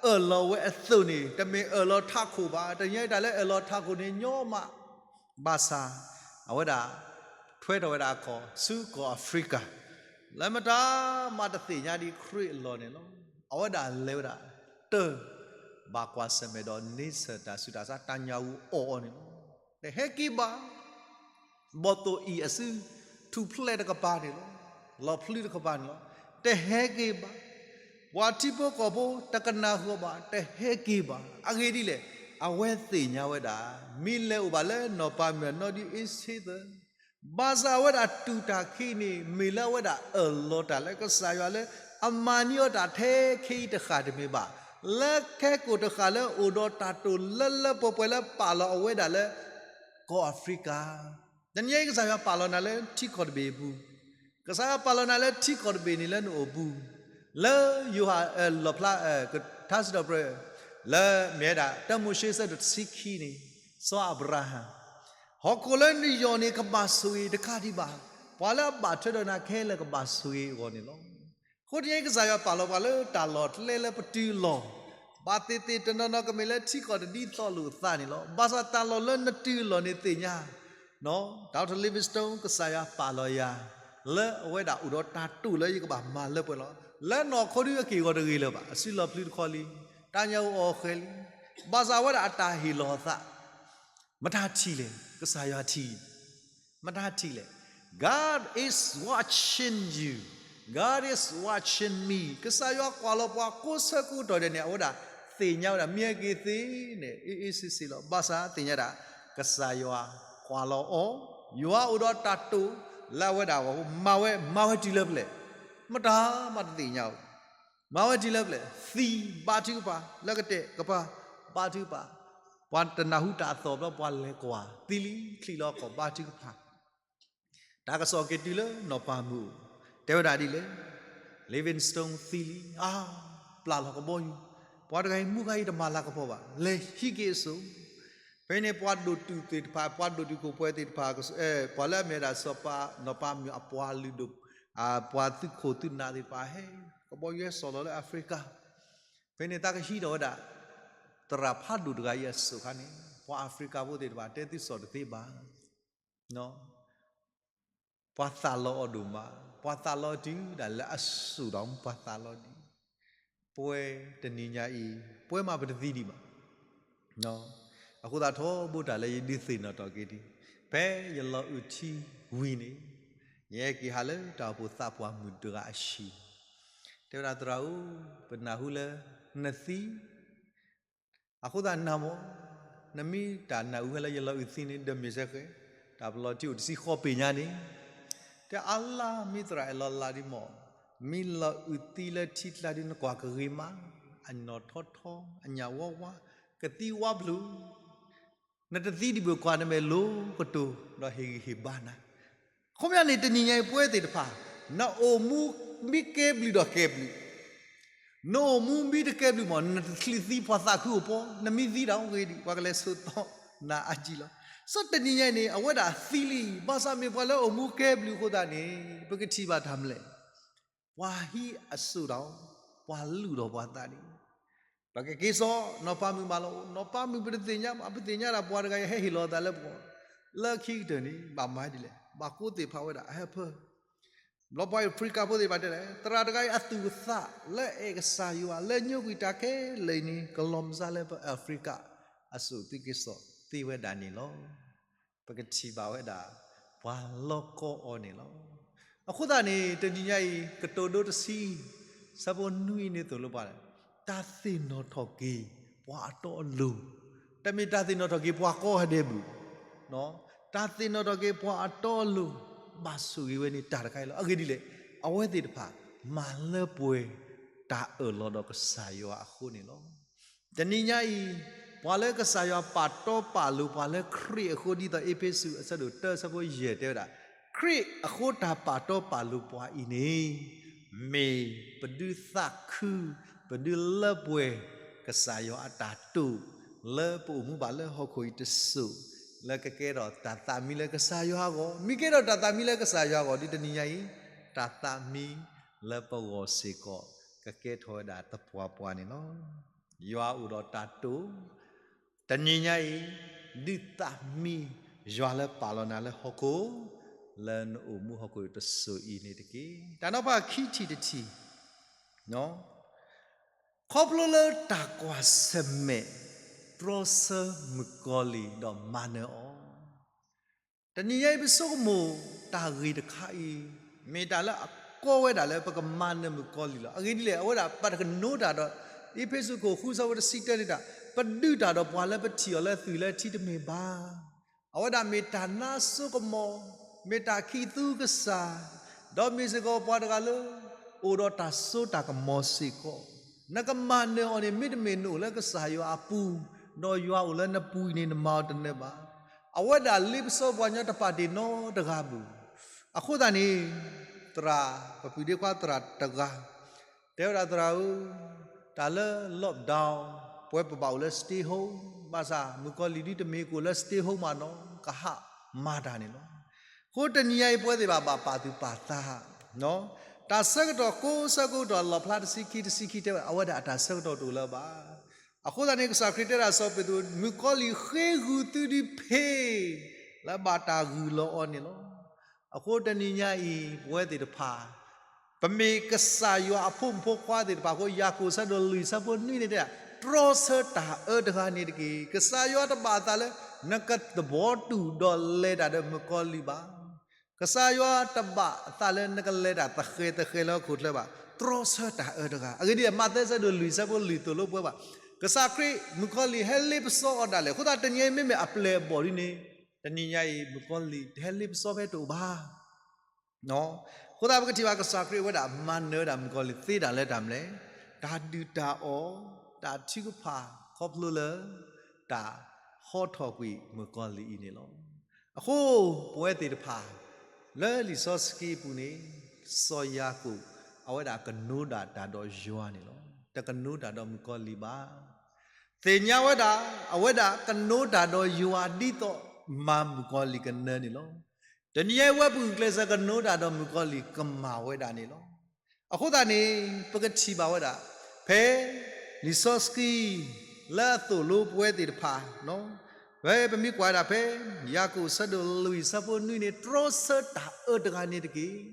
အၢၣ်လီၤဝဲအသိးန့ၣ် တမ့ၢ်အၢၣ်လီၤထးခိၣ်ဘၣ်. တနံၤညါအံၤတၢ်လၢအၢၣ်လီၤထးခိၣ်န့ၣ်ညီမး ဘၣ်ဆၣ် အဝဲဒၣ် ထွဲထီၣ်ဝဲဒၣ်အခီၣ်ဆူကီၢ်အဖရံကၤ လၢမတၤမးတသ့ၣ်ညါဒံးခရံာ်အလီၢ်န့ၣ်လီၤ. အဝဲဒၣ်လဲၤဝဲဒၣ် တၢ် ဘၣ်ကွၢ်ဆၢၣ်မဲာ်ဒီးန့ဆၢၣ်တၢ်ဆူးတၢ်ဆါ တၢ်ညၣ်အူအီၣ်အီၤန့ၣ်လီၤ. တဟဲက့ၤဘၣ် ဘီၣ်သိၣ်အံၤအစု ထူၣ်ဖျဲးတကပၤန့ၣ်လီၤ. လီၤဖျုးတကပၤန့ၣ်လီၤ. တဟဲက့ၤဘၣ်. ပှၤထံဖိကီၢ်ဖိတကနၢ်ဟူဘၣ် တဟဲက့ၤဘၣ်. အဂ့ၢ်ဒ်လဲၣ်, အဝဲသ့ၣ်ညါဝဲဒၣ် မ့ၢ်လဲၤအိၣ်ဘၣ်လၢနီၢ်ပၤမုၣ်အနီၢ်ဒုးအ့ၣ်စ့သၢ ဘၣ်ဆၣ်အဝဲဒၣ်တူၢ်တၢ်ခံးန့ၣ် မ့ၢ်လၢအဝဲဒၣ်အၢၣ်လီၤတၢ်လၢကစၢ်ယွၤလၢ အမၤန့ၢ်အီၤတၢ်ထဲခဲအံၤတဃၣ်တမ့ၢ်ဘၣ်, လၢခဲကိာ်တဃၣ်လၢအိၣ်ဒီးတၢ်တိာ်လၢလၢပှဲၤပှဲၤလၢပာ်လီၤအဝဲဒၣ်လၢ ကီၢ်အဖရံကၤ တနံၤအံၤကစၢ်ယွၤပာ်လီၤနၤလၢထံကီၢ်တဘ့ၣ်အပူၤ, ကစၢ်ယွၤပာ်လီၤနၤလၢထံကီၢ်တဘ့ၣ်န့ၣ်လၢနအိၣ်ပူၤ, လၢယိၤဟၣ်လီၣ်ဖျါ ထါစံးထီၣ်ပတြၢၤ လၢမ့ၢ်ဝဲဒၣ် တၢမိၤၡ့ဆၢဒိၣ်တဆံခံန့ၣ်, စီၤအၤဘြၤဟၣ် ဟီၣ်ခိၣ်လၢနယီၢ်န့ၣ်ကဘၣ်ဆိၣ်ဂ့ၤတကးဒံးဘၣ်, ပှၤလၢအဘၣ်ထွဲဒီးနၤခဲလၢာ်ကဘၣ်ဆိၣ်ဂ့ၤအဂီၢ်န့ၣ်လီၤ. အဃိတနံၤအံၤကစၢ်ယွၤပာ်လီၤပှၤလၢတၢ်လီၢ်ကျဲလၢပတုၤအလီၢ်, ဘၣ်သ့ၣ်သ့ၣ်တနီၤနီၤကမ့ၢ်လၢထံကီၢ်တဒ်သိးလိာ်အသးန့ၣ်လီၤ. ဘၣ်ဆၣ်တၢ်လီၢ်လၢနတုၤအလီၢ်န့ၣ်သ့ၣ်ညါ Doctor Livingstone ကစၢ်ယွၤပာ်လီၤယၤ လၢအဝဲဒၣ်အိၣ်ဒီးတၢ်တိာ်လၢယကဘၣ်မၤလၢပှဲၤလီၤ. လၢနီၢ်ခိဒုအက့ၢ်အဂီၤတဂ့ၤလၢၤဘၣ်, အစုလီၤဖျုးတခီလံ, တၢ်ညၣ်အူအီၣ်ဃဲၤလံ, ဘၣ်ဆၣ်အဝဲဒၣ်အတၢ်ဟ့ၣ်လီၤအသး မတၤထံၣ်လဲၣ်, ကစၢ်ယွၤထံၣ်, မတၤထံၣ်လဲၣ်, God is watching you, God is watching me, ကစၢ်ယွၤကွၢ်လီၤပှၤကိးဆၢကိးတီၤဒဲးန့ၣ် အဝဲဒၣ်သ့ၣ်ညါဝဲဒၣ် မ့ၢ်အက့ၤသ့န့ၣ် အ့ၣ်အ့ၣ်စ့စ့လီၤ. ဘၣ်ဆၣ်သ့ၣ်ညါဒၣ် ကစၢ်ယွၤကွၢ်လီၤအီၤ, ယွၤအိၣ်ဒီးတၢ်တိာ်လၢအဝဲဒၣ်အဂီၢ် မၤဝဲ, မၤဝဲတုၤလၢဖဲလဲၣ်, မတၤမးတသ့ၣ်ညါအီၤ, မၤဝဲတုၤလၢဖဲလဲၣ်, သံဘါထုကဖၣ်, လၢကတဲာ်ကပၤ ဘါထုကဖၣ်, ပှၤတနၢ်ဟူတၢ်အသီၣ်ဘျီ ပှၤလဲၤကွၢ် သံလံ, ချံးလီၤခီၣ် ဘါထုကဖၣ် တၢ်ကစီၣ်က့ၤတုၤလၢနီၢ်ပၤမုၣ်အအိၣ်, တဲဝဲဒၣ်ဒ်လဲၣ်, Livingstone သံလံ, အါ, ပျၢ်လီၤကဘီယူၤ, ပှၤတဂၤအံၤမူခါအံၤတမၤလၤကပီၤဘၣ်, လဲၤဟံးက့ၤအစိၣ်, ဖဲန့ၣ်ပှၤဒိၣ်တုာ်သ့ၣ်တဖၣ် ပှၤဒိၣ်တုာ်ခိၣ်ပှဲၤသ့ၣ်တဖၣ် ပှၤလၢအမ့ၢ်ဝဲဒၣ်စီၤပၤ နီၢ်ပၤမုၣ်အပှၤလုၢ်ဒိၣ်, ပှၤသုးခိၣ်သုးနၢ်သ့ၣ်တဖၣ် ဟဲ ကဘီယူၤဟဲစိာ်လီၤလၢအဖရံကၤ, ဖဲန့ၣ်သးကဟံးထီၣ်ဝဲဒၣ် သရၣ်ဖးဒိၣ်တဂၤအံၤအစိၣ်ခါန့ၣ် ပှၤအဖရံကၤဖိသ့ၣ်တဖၣ် တဲသုစိာ်တသ့ဘၣ် ပှၤသးလီအီၤဒိၣ်မး, ပှၤသးလီတုၤဒၣ်လၢအစိၣ်ဒီး ပှၤသးလီဒံး, ပဝဲတနံၤညါအံၤ ပဝဲမးပတသံဒံးဘၣ်. အဃိသတးထီဘိတၢ်လၢယဒုးသ့ၣ်နီၣ်ထီၣ်က့ၤဒံး, ဖဲယလီၤအုးထံဝံၤန့ၣ်, ယဟဲက့ၤဟးလၢတၢ်အိၣ်ဖှိၣ်သးပှၢ်မုၣ်တဂၤအဟံၣ်, တဲဝဲဒၣ် သရၣ်ဧၢ, ပနၢ်ဟူလၢနသံ အဃိသတးနၤမ့ၢ်, နမ့ၢ်တၢ်နၢ်ဟူဝဲလၢယလီၤအုးသံန့ၣ် ဒီးမ့ၢ်စ့ၢ်ကီး တၢ်ပလီၢ်ထံအိၣ်တဆံဃိးပ့ၤညါန့ၣ်, တဲအါလါမ့ၢ်သရၣ်အဲၣ်လီၤလးဒံးမ့ၢ်, မ့ၢ်လီၤအုးသံလၢထံကျါဒံး နကွၢ်ကဂ့ၤမး, အနီၢ်ထီထီ အညၣ်ဝါဝါ, ကသံဝါဘျုး နတသံဒံးဘၣ်ကွၢ် နမဲာ်လိၤကတိၤ ဒီးဟ့ၣ်ဂံၢ်ဟ့ၣ်ဘါနၤ, ခီပညီန့ၣ် တနံၤညါအံၤပဝဲသ့ၣ်တဖၣ် နအိၣ်မူမ့ၢ်ကဲဘျုးဒီးကဲဘျုး, နအိၣ်မူမ့ၢ်တကဲဘျုးမ့ၢ် နတချုးသံပှၤသးခုအိၣ်ပီ, နမ့ၢ်သံတၢ်အိၣ်ဂ့ၤဒံး ပှၤကလဲၤဆိးသီနၤအါကံလီၤ. စီၤတနံၤညါအံၤန့ၣ် အဝဲဒၣ်သံလံ, ဘၣ်ဆၣ်မ့ၢ်ပှၤလၢအိၣ်မူကဲဘျုးအဃိသတးန့ၣ် ပကထံၣ်ဘၣ်တၢ်မနုၤလဲၣ် ပှၤဟံးအစိၣ်ဒီး ပှၤလုၢ်ဒီးပှၤသးန့ၣ်, ပကက့ၤစိာ်နီၢ်ပၤမုၣ်မးလီၤ. နီၢ်ပၤမုၣ်ပတသ့ၣ်ညါဘၣ်, ပသ့ၣ်ညါဒၣ်ပှၤတဂၤအံၤဟဲဟ့ၣ်လီၤအသးလၢပဂီၢ်, လၢခံကတၢၢ်န့ၣ် ဘၣ်မၤဒ်လဲၣ်, ဘၣ်ကိးသ့ၣ်ဖးဝဲဒၣ်အဟၢဖၢ ဘျီပှၤအဖရံကၤဖိသ့ၣ်တဖၣ်တဲလဲၣ်, သရၣ်တဂၤအံၤအသူၣ်အသးလၢအဲၣ်ကစၢ်ယွၤ လၢညိကွံာ်တၢ်ခဲလၢာ်အံၤန့ၣ် ကလီၤမုၢ်စါလၢပအဖရံကၤ, အစိာ်သုးက့ၤစိာ်သ့ဝဲဒၣ်န့ၣ်လီၤ. ပကထံၣ်ဘၣ်ဝဲဒၣ် ပှၤလီၤကီအီၤန့ၣ်လီၤ. အဃိသတးန့ၣ် တနံၤညါအံၤ ကတိၤဒိတဆံ ဆၢဖိနွံအံၤန့ၣ်သိၣ်လိပှၤလၢ တၢ်သ့ၣ်နီၣ်ထီၣ်က့ၤပှၤအတီအလိၤ, တမ့ၢ်တၢ်သ့ၣ်နီၣ်ထီၣ်က့ၤပှၤကိးဂၤဒဲးဘၣ်, တၢ်သ့ၣ်နီၣ်ထီၣ်က့ၤပှၤအတီအလိၤ ဘၣ်ဆိၣ်ဂ့ၤဝဲန့ၣ်တၢ်တခါအံၤလီၤ. အဂ့ၢ်ဒ်လဲၣ်, အဝဲသ့ၣ်တဖၣ် မၤလၢပှဲၤတၢ်အၢၣ်လီၤဒီးကစၢ်ယွၤအဃိန့ၣ်လီၤ. တနံၤညါအံၤ ပှၤလၢကစၢ်ယွၤပာ်တီပာ်လိၤပှၤလၢခရံာ်အဃိ ဒ်သိးအ့းဖ့းစူးအဆၢဒိၣ်တၢ ဆၢဖိယဲၢ်တဲဝဲဒၣ်, ခရံာ်အဃိတၢ်ပာ်တီပာ်လိၤပှၤအံၤန့ၣ် မ့ၢ်ပဒုးသးခု ပဒုးလၢပှဲၤ ကစၢ်ယွၤအတၢ်တိာ် လၢပအိၣ်မူဘၣ်လၢဟီၣ်ခိၣ်အံၤတစိၤ လၢကကဲထီၣ်တၢ်သးမံလၢကစၢ်ယွၤအဂီၢ်, မ့ၢ်ကဲထီၣ်တၢ်သးမံလၢကစၢ်ယွၤအဂီၢ် ဒ်တနံၤညါအံၤ တၢ်သးမံလၢပဂီၢ်စ့ၢ်ကီး ကကဲထီၣ်ဝဲဒၣ်သပှၢ်ပှၢ်န့ၣ်လီၤ. ယွၤအိၣ်ဒီးတၢ်တိာ်, တနံၤညါအံၤ ဒုးသးမံယွၤလၢပာ်လီၤနၤလၢဟီၣ်ခိၣ်, လၢနအိၣ်မူဟီၣ်ခိၣ်တစိၤအံၤန့ၣ်တက့ၢ်. တၢ်နီၤဖးခံထံၣ်တထံၣ်, ခီဖျိလၢတၢ်ကွၢ်ဆၢၣ်မဲာ် တြီဆၢမုၣ်ကီၤလံၢ်ဒီးမၤနၢၤအီၤ တနံၤညါအံၤပဆိကမိၣ်တၢ်ဂ့ၢ်တခါအံၤ မ့ၢ်တၢ်လၢအကီဝဲဒၣ်လၢပကမၤနၢၤမုၣ်ကီၤလံၢ်လီၤ. အဂ့ၢ်ဒ်လဲၣ်, အဝဲဒၣ်ပတကနိတၢ်ဒီး အ့းဖ့းစူးခိၣ်ဃုဆၢဖိတဆံတၢန့ၣ်တၢ်, ပဒုးတၢ်ဒီးပှၤလၢပထံၣ်အီၤလၢသွံၣ်လၢထံတမ့ၢ်ဘၣ်. အဝဲဒၣ်မ့ၢ်တၢ်နါစိကမီၤ, မ့ၢ်တၢ်ခံးသူကစၢ်, ဒီးမ့ၢ်စ့ၢ်ကီးပှၤတဂၤလၢ အိၣ်ဒီးတၢ်စိတၢ်ကမီၤစ့ၢ်ကီး, နကမၤနၢၤအီၤန့ၣ် မ့တမ့ၢ်နအိၣ်လၢကစၢ်ယွၤအပူၤ, ဒီးယွၤအိၣ်လၢနပူၤအံၤန့ၣ် နမၤအီၤတနၢၤဘၣ်. အဝဲဒၣ်လ့ပစီပှၤကညီတပာ်တ့ၢ်နီတဂၤဘၣ်. အဃိသတးန့ၣ် သရၣ် ပပုၢ်ဒ့ခွါသရၣ်တဂၤ တဲဝဲဒၣ်သရၣ်ဧၢ, တၢ်လၢ lockdown ပဝဲပဘၣ်အိၣ်လၢ stay home ဘၣ်ဆၣ် မုၣ်ကီၤလံၢ်ဒုတမ့ၢ်ကအိၣ်လၢ stay home မးနီၤ ကဟးမၤတၢ်န့ၣ်လီၤ. အဃိတနံၤညါအံၤ ပဝဲသ့ၣ်တဖၣ်ဘၣ်ပာ်သူၣ်ပာ်သး, တၢ်ဆၢကတီၢ်ကိးဆၢကတီၢ်လီၣ်ဖျါတဆံခံ တဆံခံတဲဝဲဒၣ် အဝဲဒၣ်အတၢ်ဆၢကတီၢ်တအိၣ်လၢၤဘၣ်. အဃိသတးန့ၣ် ကစၢ်ခရံာ်တဲဒၣ်စီၤပ့းတရူး မုၣ်ကီၤလံၢ်ဃ့ဂုာ်သုဒုးဖ့ လၢဘၣ်တၢ်ဂုာ်လီၤအီၤန့ၣ်လီၤ. အဃိတနံၤညါအံၤ ပဝဲသ့ၣ်တဖၣ် ပမ့ၢ်ကစၢ်ယွၤအဖိမုၣ်ဖိခွါသ့ၣ်တဖၣ်အဃိ ယၤကိာ်ဆၢဒိၣ်လွံၢ်ဆၢဖိနွံန့ၣ်တဲဒၣ်, တြီဆၢတၢ်အၢတဂၤန့ၣ်တက့ၢ်. ကစၢ်ယွၤတဘၣ်အသးလၢ နကသဘီတူၢ်ဒီးလဲၤတၢ်ဒီးမုၣ်ကီၤလံၢ်ဘၣ်. ကစၢ်ယွၤတဘၣ်အသးလၢနကလဲၤတၢ်သဃဲၤသဃဲၤလၢဟီၣ်ခိၣ်ချၢဘၣ်. တြီဆၢတၢ်အၢတဂၤ. အဂ့ၢ်ဒ်လဲၣ်, မးသဲဆၢဒိၣ်လွံၢ်ဆၢဖိလွံၢ်သိၣ်လိပဝဲဘၣ်. ကစၢ်ခရံာ် မုၣ်ကီၤလံၢ်ဟဲလ့ပစီအီၤဒၣ်လဲာ်. အဃိသတးတနံၤအံၤမ့မ့ၢ်အပျဲၢ်အဘီၣ်ဒ်န့ၣ်, တနံၤညါအံၤ မုၣ်ကီၤလံၢ်တဟဲလ့ပစီဖဲတအိၣ်ဘၣ်. အဃိသတးပကထံၣ်ဘၣ်ကစၢ်ခရံာ်ဝဲဒၣ်မၤနၢၤဝဲဒၣ်မုၣ်ကီၤလံၢ်သ့ဒၣ်လၢတၢ်မနုၤလဲၣ်, တၢ်ဒုၣ်တၢ်အီၣ်, တၢ်ထုကဖၣ်ခီဖျိလၢ တၢ်ဟီထီၣ်ကွံာ်မုၣ်ကီၤလံၢ်အံၤန့ၣ်လီၤ. အဃိ ပဝဲသ့ၣ်တဖၣ် လၢလံာ်စီဆှံအပူၤန့ၣ် စီၤယၤကိာ် အဝဲဒၣ်ကနိတၢ်တၢ်ဒီးယွၤန့ၣ်လီၤ. တကနိတၢ်ဒီးမုၣ်ကီၤလံၢ်ဘၣ်. သ့ၣ်ညါဝဲဒၣ် အဝဲဒၣ်ကနိတၢ်ဒီးယွၤဒ်သိးမၤမုၣ်ကီၤလံၢ်ကနၢၤန့ၣ်လီၤ. တနံၤအံၤပှၤဂုာ်ကျဲးစၢးကနိတၢ်ဒီးမုၣ်ကီၤလံၢ်ကမၤဝဲဒၣ်န့ၣ်လီၤ. အဃိသတးန့ၣ် ပကထံၣ်ဘၣ်ဝဲဒၣ် ဖဲလံာ်စီဆှံ လၢအသိၣ်လိပဝဲသ့ၣ်တဖၣ် ဖဲပမ့ၢ်ကွၢ်ဒၣ်ဖဲ ယၤကိာ်ဆၢဒိၣ်လွံၢ်ဆၢဖိနွံန့ၣ် တြီဆၢတၢ်အၢတဂၤန့ၣ်တက့ၢ်.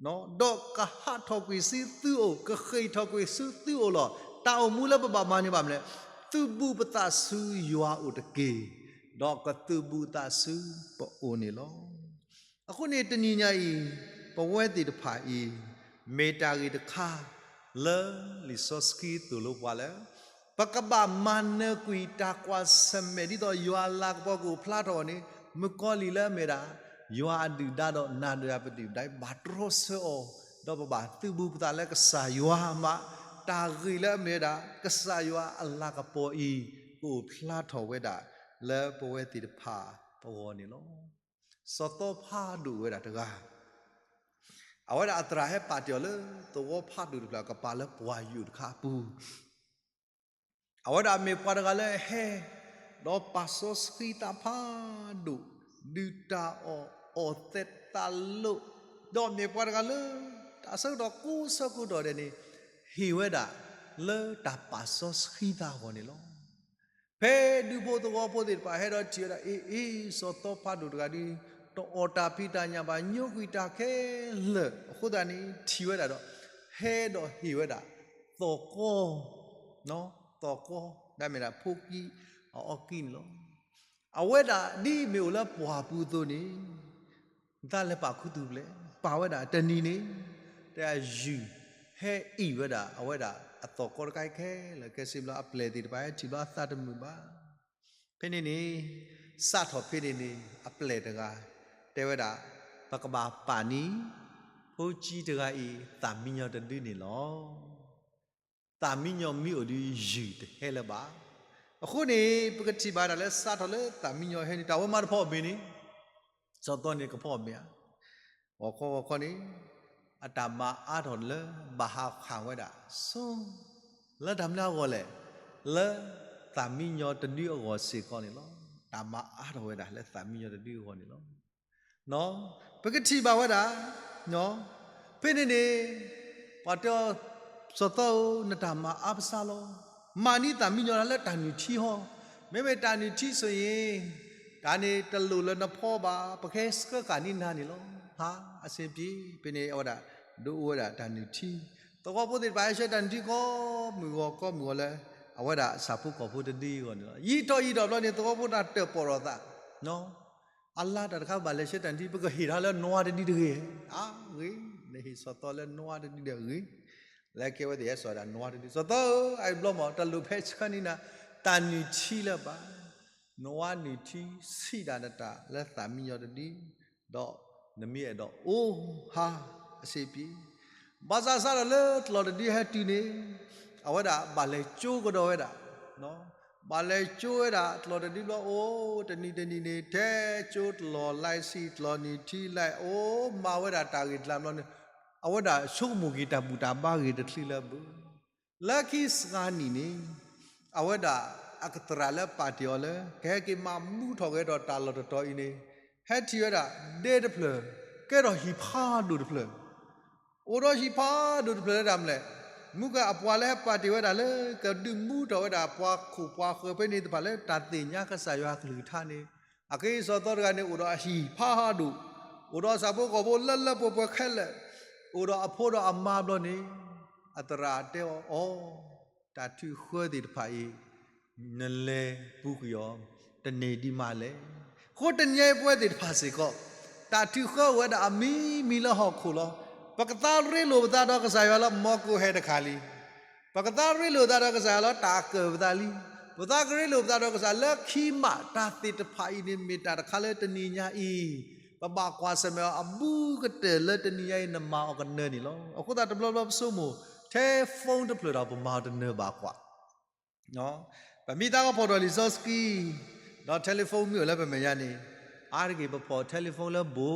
ဒီးကဟးထီၣ်ကွံာ်ဆူသုအိၣ်, ကဃ့ၢ်ထီၣ်ကွံာ်ဆူသုအိၣ်လီၤ. တၢ်အိၣ်မူလၢပဘၣ်မၤန့ၢ်ဘၣ်မနုၤလဲၣ်, သုးဘူးပသးဆူယွၤအိၣ်တက့ၢ်. ဒီးကသုးဘူးသးဆူပအိၣ်န့ၣ်လီၤ. အဃိန့ၣ်တနံၤညါအံၤ ပဝဲသ့ၣ်တဖၣ်အံၤ မ့ၢ်တၢ်ဂ့ၢ်တခါ လၢလံာ်စီဆှံသိၣ်လိပှၤလၢ ပကဘၣ်မၤနၢၤကွံာ်တၢ်ကွၢ်ဆၢၣ်မဲာ်ဒ်သိးယွၤအလၤကပီၤကအိၣ်ဖျါထီၣ်အီၤန့ၣ် မုၣ်ကီၤလံၢ်လၢအမ့ၢ်ဒၣ် ယွၤအဒုၣ်ဒါဒီးနၤဒီးယၤပဒုၣ်ဒါ ဘၣ်တြီဆၢအီၤ, ဒီးပဘၣ်သုးဘူးပသးလၢကစၢ်ယွၤမး, တၢ်ဂ့ၢ်လၢအမ့ၢ်ဝဲဒၣ် ကစၢ်ယွၤအလၤကပီၤအံၤ ကအိၣ်ဖျါထီၣ်ဝဲဒၣ် လၢပဝဲသ့ၣ်တဖၣ်ပဂီၢ်န့ၣ်လီၤ. စီၤသီဖးဒိၣ်ဝဲဒၣ်တဂၤ, အဝဲဒၣ်အသရၣ်ဟဲပာ်တ့ၢ်အီၤလၢသဝီဖးဒိၣ်တဖျၢၣ် ကပာ်လၢပှၢ်ယိာ်တခါအပူၤ အဝဲဒၣ်မ့ၢ်ပှၤတဂၤလၢအဟဲ ဒီးပာ်စီဆှံသးဖးဒိၣ်, ဒုၣ်တၢ်အီၣ်အီၣ်သဲးသးလိာ်, ဒီးမ့ၢ်ပှၤတဂၤလၢ တၢ်ဆၢကတီၢ်ကိးဆၢကိးတီၢ်ဒဲးန့ၣ် ဟ့ၣ်ဝဲဒၣ်လၢတၢ်ပာ်စီဆှံသးအဂီၢ်န့ၣ်လီၤ. ဖဲဒူဖိသဝီဖိသ့ၣ်တဖၣ်ဟဲဒီးထံၣ်ဝဲဒၣ် အ့ အ့ စီၤသီဖးဒိၣ်တဂၤဒီး တအီၣ်တၢ်ဖံးတၢ်ညၣ်ဘၣ် ညိကွံာ်တၢ်ခဲလၢာ်အဃိသတးန့ၣ် ထံၣ်ဝဲဒၣ်ဒီး ဟဲဒီးဟ့ၣ်ဝဲဒၣ် သီၣ်ကီ, သီၣ်ကီ ဒ်မ့ၢ်ဒၣ်ဖိကံ အအီၣ်ကံၣ်န့ၣ်လီၤ. အဝဲဒၣ်ဒ်မ့ၢ်အိၣ်လၢပှၢ်ပူၤအသိးန့ၣ် တၢ်လဲၤပာ်ခူသူၣ်ဖျဲး ပာ်ဝဲဒၣ်တနံၤန့ၣ် တၢ်ယုၢ်ဟဲအံၣ်ဝဲဒၣ် အဝဲဒၣ်အသီၣ်ကီတခါအံၤခဲလၢာ် ခဲစံးဘျီအပျဲၢ်သ့ၣ်တဖၣ်ဟဲထံၣ်ဘျီအသးတမုာ်ဘၣ်. ဖဲန့ၣ်န့ၣ် စးထီၣ်ဖဲန့ၣ်န့ၣ် အပျဲၢ်တဂၤ တဲဝဲဒၣ် ပကဘၣ်ပာ်န့ၢ် ဖိကၠံတဂၤအံၤ သးမံညီတဒုန့ၣ်လီၤ. သးမံညီမ့ၢ်အိၣ်ဒီးယုၢ်တဟဲလၢၤဘၣ်. အဃိန့ၣ် ပကထံၣ်ဘၣ်ဒၣ်လၢစးထီၣ်လၢသးမံညီဟဲန့ၣ် တၢ်ဝဲမၤတဖီၣ်အမ့ၢ်န့ၣ် စီၤသီန့ၣ်ကဖီၣ်အမ့ၢ်ဧါ. ဂီၤခီဂီၤခီန့ၣ် အတၢ်မၤအါထီၣ်လၢဘၣ်ဟးခးဝဲဒၣ် ဆိ လၢတၢ်မနုၤအဂီၢ်လဲၣ်, လၢသးမံညီတဒုအဂီၢ်စ့ၢ်ကီးန့ၣ်လီၤ. တၢ်မၤအါထီၣ်ဝဲဒၣ်လၢသးမံညီတဒုအဂီၢ်န့ၣ်လီၤ. ပကထံၣ်ဘၣ်ဝဲဒၣ် ဖဲန့ၣ်န့ၣ် ပှၤတဲအီၤ စီၤသီဧၢ, နတၢ်မၤအါပစၢ်လီၤ. မၤန့ၢ်သးမံညီတၢ်လၢတၢ်နုၢ်ထံဟီ, မ့မ့ၢ်တၢ်နုၢ်ထံဆိၣ်အံၤ တၢ်န့ၣ်တလိၣ်လၢနဖီဘၣ်, ပကဟဲဆှၢဃာ်န့ၢ်နၤန့ၣ်လီၤ. ဟါ, အဆင်ပြေ, ဖဲန့ၣ်အဝဲဒၣ် ဒုးအိၣ်ဝဲဒၣ်တၢ်နုၢ်ထံ, သဝီဖိသ့ၣ်တဖၣ်ဟဲဆှၢတၢ်နုၢ်ထံကိးမုၢ်ဂီၤကိးမုၢ်ဂီၤလၢ အဝဲဒၣ်ဆၣ်ဖိကီၢ်ဖိတဒုအဂီၢ်န့ၣ်လီၤ. ယံာ်ထီၣ်ယံာ်ထီၣ်ဘျီန့ၣ် သဝီဖိတၢ်တၢၣ်ပီၣ်ထီၣ်သး အလါတၢ်တခါဘၣ်လဲၤဆှၢတၢ်နုၢ်ထံ ပကဟ့ၣ်ထီၣ်လၢနွါတဒုတဂ့ၤ, အဂ့ၤ, နဟ့ၣ်စီၤသီလၢနွါတဒုဒီးအဂ့ၤ, လၢကဲဝဲသ့ၣ်ဟဲစိာ်ဒၣ်နွါတဒု, စီၤသီဧၢ, အအံၤဘျီမး တလိၣ်ဖဲဆှၢန့ၢ်နၤ တၢ်နုၢ်ထံလၢၤဘၣ်. နွါနုၢ်ထံဆံးဒၣ်နတၢ်လၢသးမံညီတဒု, ဒီးနမ့ၢ်အဲၣ်ဒိးအိၣ်ဟါ အဆင်ပြေ, ဘၣ်ဆၣ်စးထီၣ်လၢကျီၢ်တဒုဟဲတုၤန့ၣ် အဝဲဒၣ်ဘၣ်လဲၤကၠိကဒီးဝဲဒၣ် ဘၣ်လဲၤကၠိဝဲဒၣ်ကျီၢ်တဒုဘျီ အိၣ်တနံၤတနံၤန့ၣ် ထဲကၠိကျီၢ်လဲၤဆံး ကျီၢ်နုၢ်ထံလဲၤ အိၣ်မၤဝဲဒၣ်တၢ်ဂ့ၢ်တၢ်ဘျီန့ၣ် အဝဲဒၣ်ဆိကမိၣ်က့ၤတၢ်ဘူၣ်တၢ်ဘါဂ့ၤတချုးလၢၤဘၣ်. လၢခံစှၤနံၣ်န့ၣ် အဝဲဒၣ်အကသရၣ်လၢပာ်တ့ၢ်အီၤလၢ ကဟဲက့ၤမၤဘူၣ်ထီၣ်က့ၤဒီးတၢ်လီၢ်တတီၤအံၤန့ၣ် ဟဲထံၣ်ဝဲဒၣ်ဒဲတဖျၢၣ် ကဲထီၣ်ဟံၣ်ဖးဒိၣ်တဖျၢၣ် အိၣ်ဒီးဟံၣ်ဖးဒိၣ်တဖျၢၣ်လၢတၢ်မနုၤလဲၣ်, မုၢ်ကၢအပှၤလၢဟဲပာ်တ့ၢ်ဝဲဒၣ်လၢ ကဒုးမူထီၣ်ဝဲဒၣ်ပှၤခိၣ်ပှၤဃၢၤဖဲန့ၣ်တဖၣ်လၢတၢ်သ့ၣ်ညါကစၢ်ယွၤအကလုၢ်ကထါန့ၣ်, အက့စီၤသီတဂၤန့ၣ် အိၣ်ဒီးအဟံၣ်ဖးဒိၣ်, အိၣ်ဒီးဆၣ်ဖိကီၢ်ဖိလၢလၢပှဲၤပှဲၤခဲလၢာ်, အိၣ်ဒီးအဖိဒီးအမါဘျီန့ၣ်, အသရၣ်တဲအီၤ, အိ, တၢ်ထုးဃၢသ့ၣ်တဖၣ်အံၤ နလဲၤပူၤကွံာ်အီၤ တန့ၢ်ဒံးမးလဲၣ်. အဃိတနံၤအံၤပဝဲသ့ၣ်တဖၣ်စ့ၢ်ကီး တၢ်ထုးဃၢအိၣ်ဝဲဒၣ်အမံၤမံၤလၢဟီၣ်ခိၣ်လီၤ. ပကသးရ့လိာ်ပသးဒီးကစၢ်ယွၤလၢ မီကိၣ်ဟဲတခါလံ. ပကသးရ့လိာ်သးဒီးကစၢ်ယွၤလၢ တၢ်ကၢၣ်ပသးလံ. ပသးကရ့လိာ်ပသးဒီးကစၢ်လၢခံမး တၢ်သ့ၣ်တဖၣ်အံၤန့ၣ် မ့ၢ်တၢ်တခါလၢတနံၤညါအံၤ ပဘၣ်ကွၢ်ဆၢၣ်မဲာ်အီၤအဘူးကတၢၢ်လၢတနံၤညါအံၤ နမၤအီၤကနၢၤန့ၣ်လီၤ. အဃိသတးတဘျီဘျီပဆိကမိၣ် ထဲ phone တဖျၢၣ်ဒီးပမၤအီၤတနၢၤဘၣ်ကွၢ် ပမ့ၢ်သးကဖီၣ်ထီၣ်လံာ်စီဆှံ ဒီး telephone မ့ၢ်အိၣ်လၢပမဲာ်ညါန့ၣ် အါတက့ၢ်ပဖီၣ် telephone လၢဘိ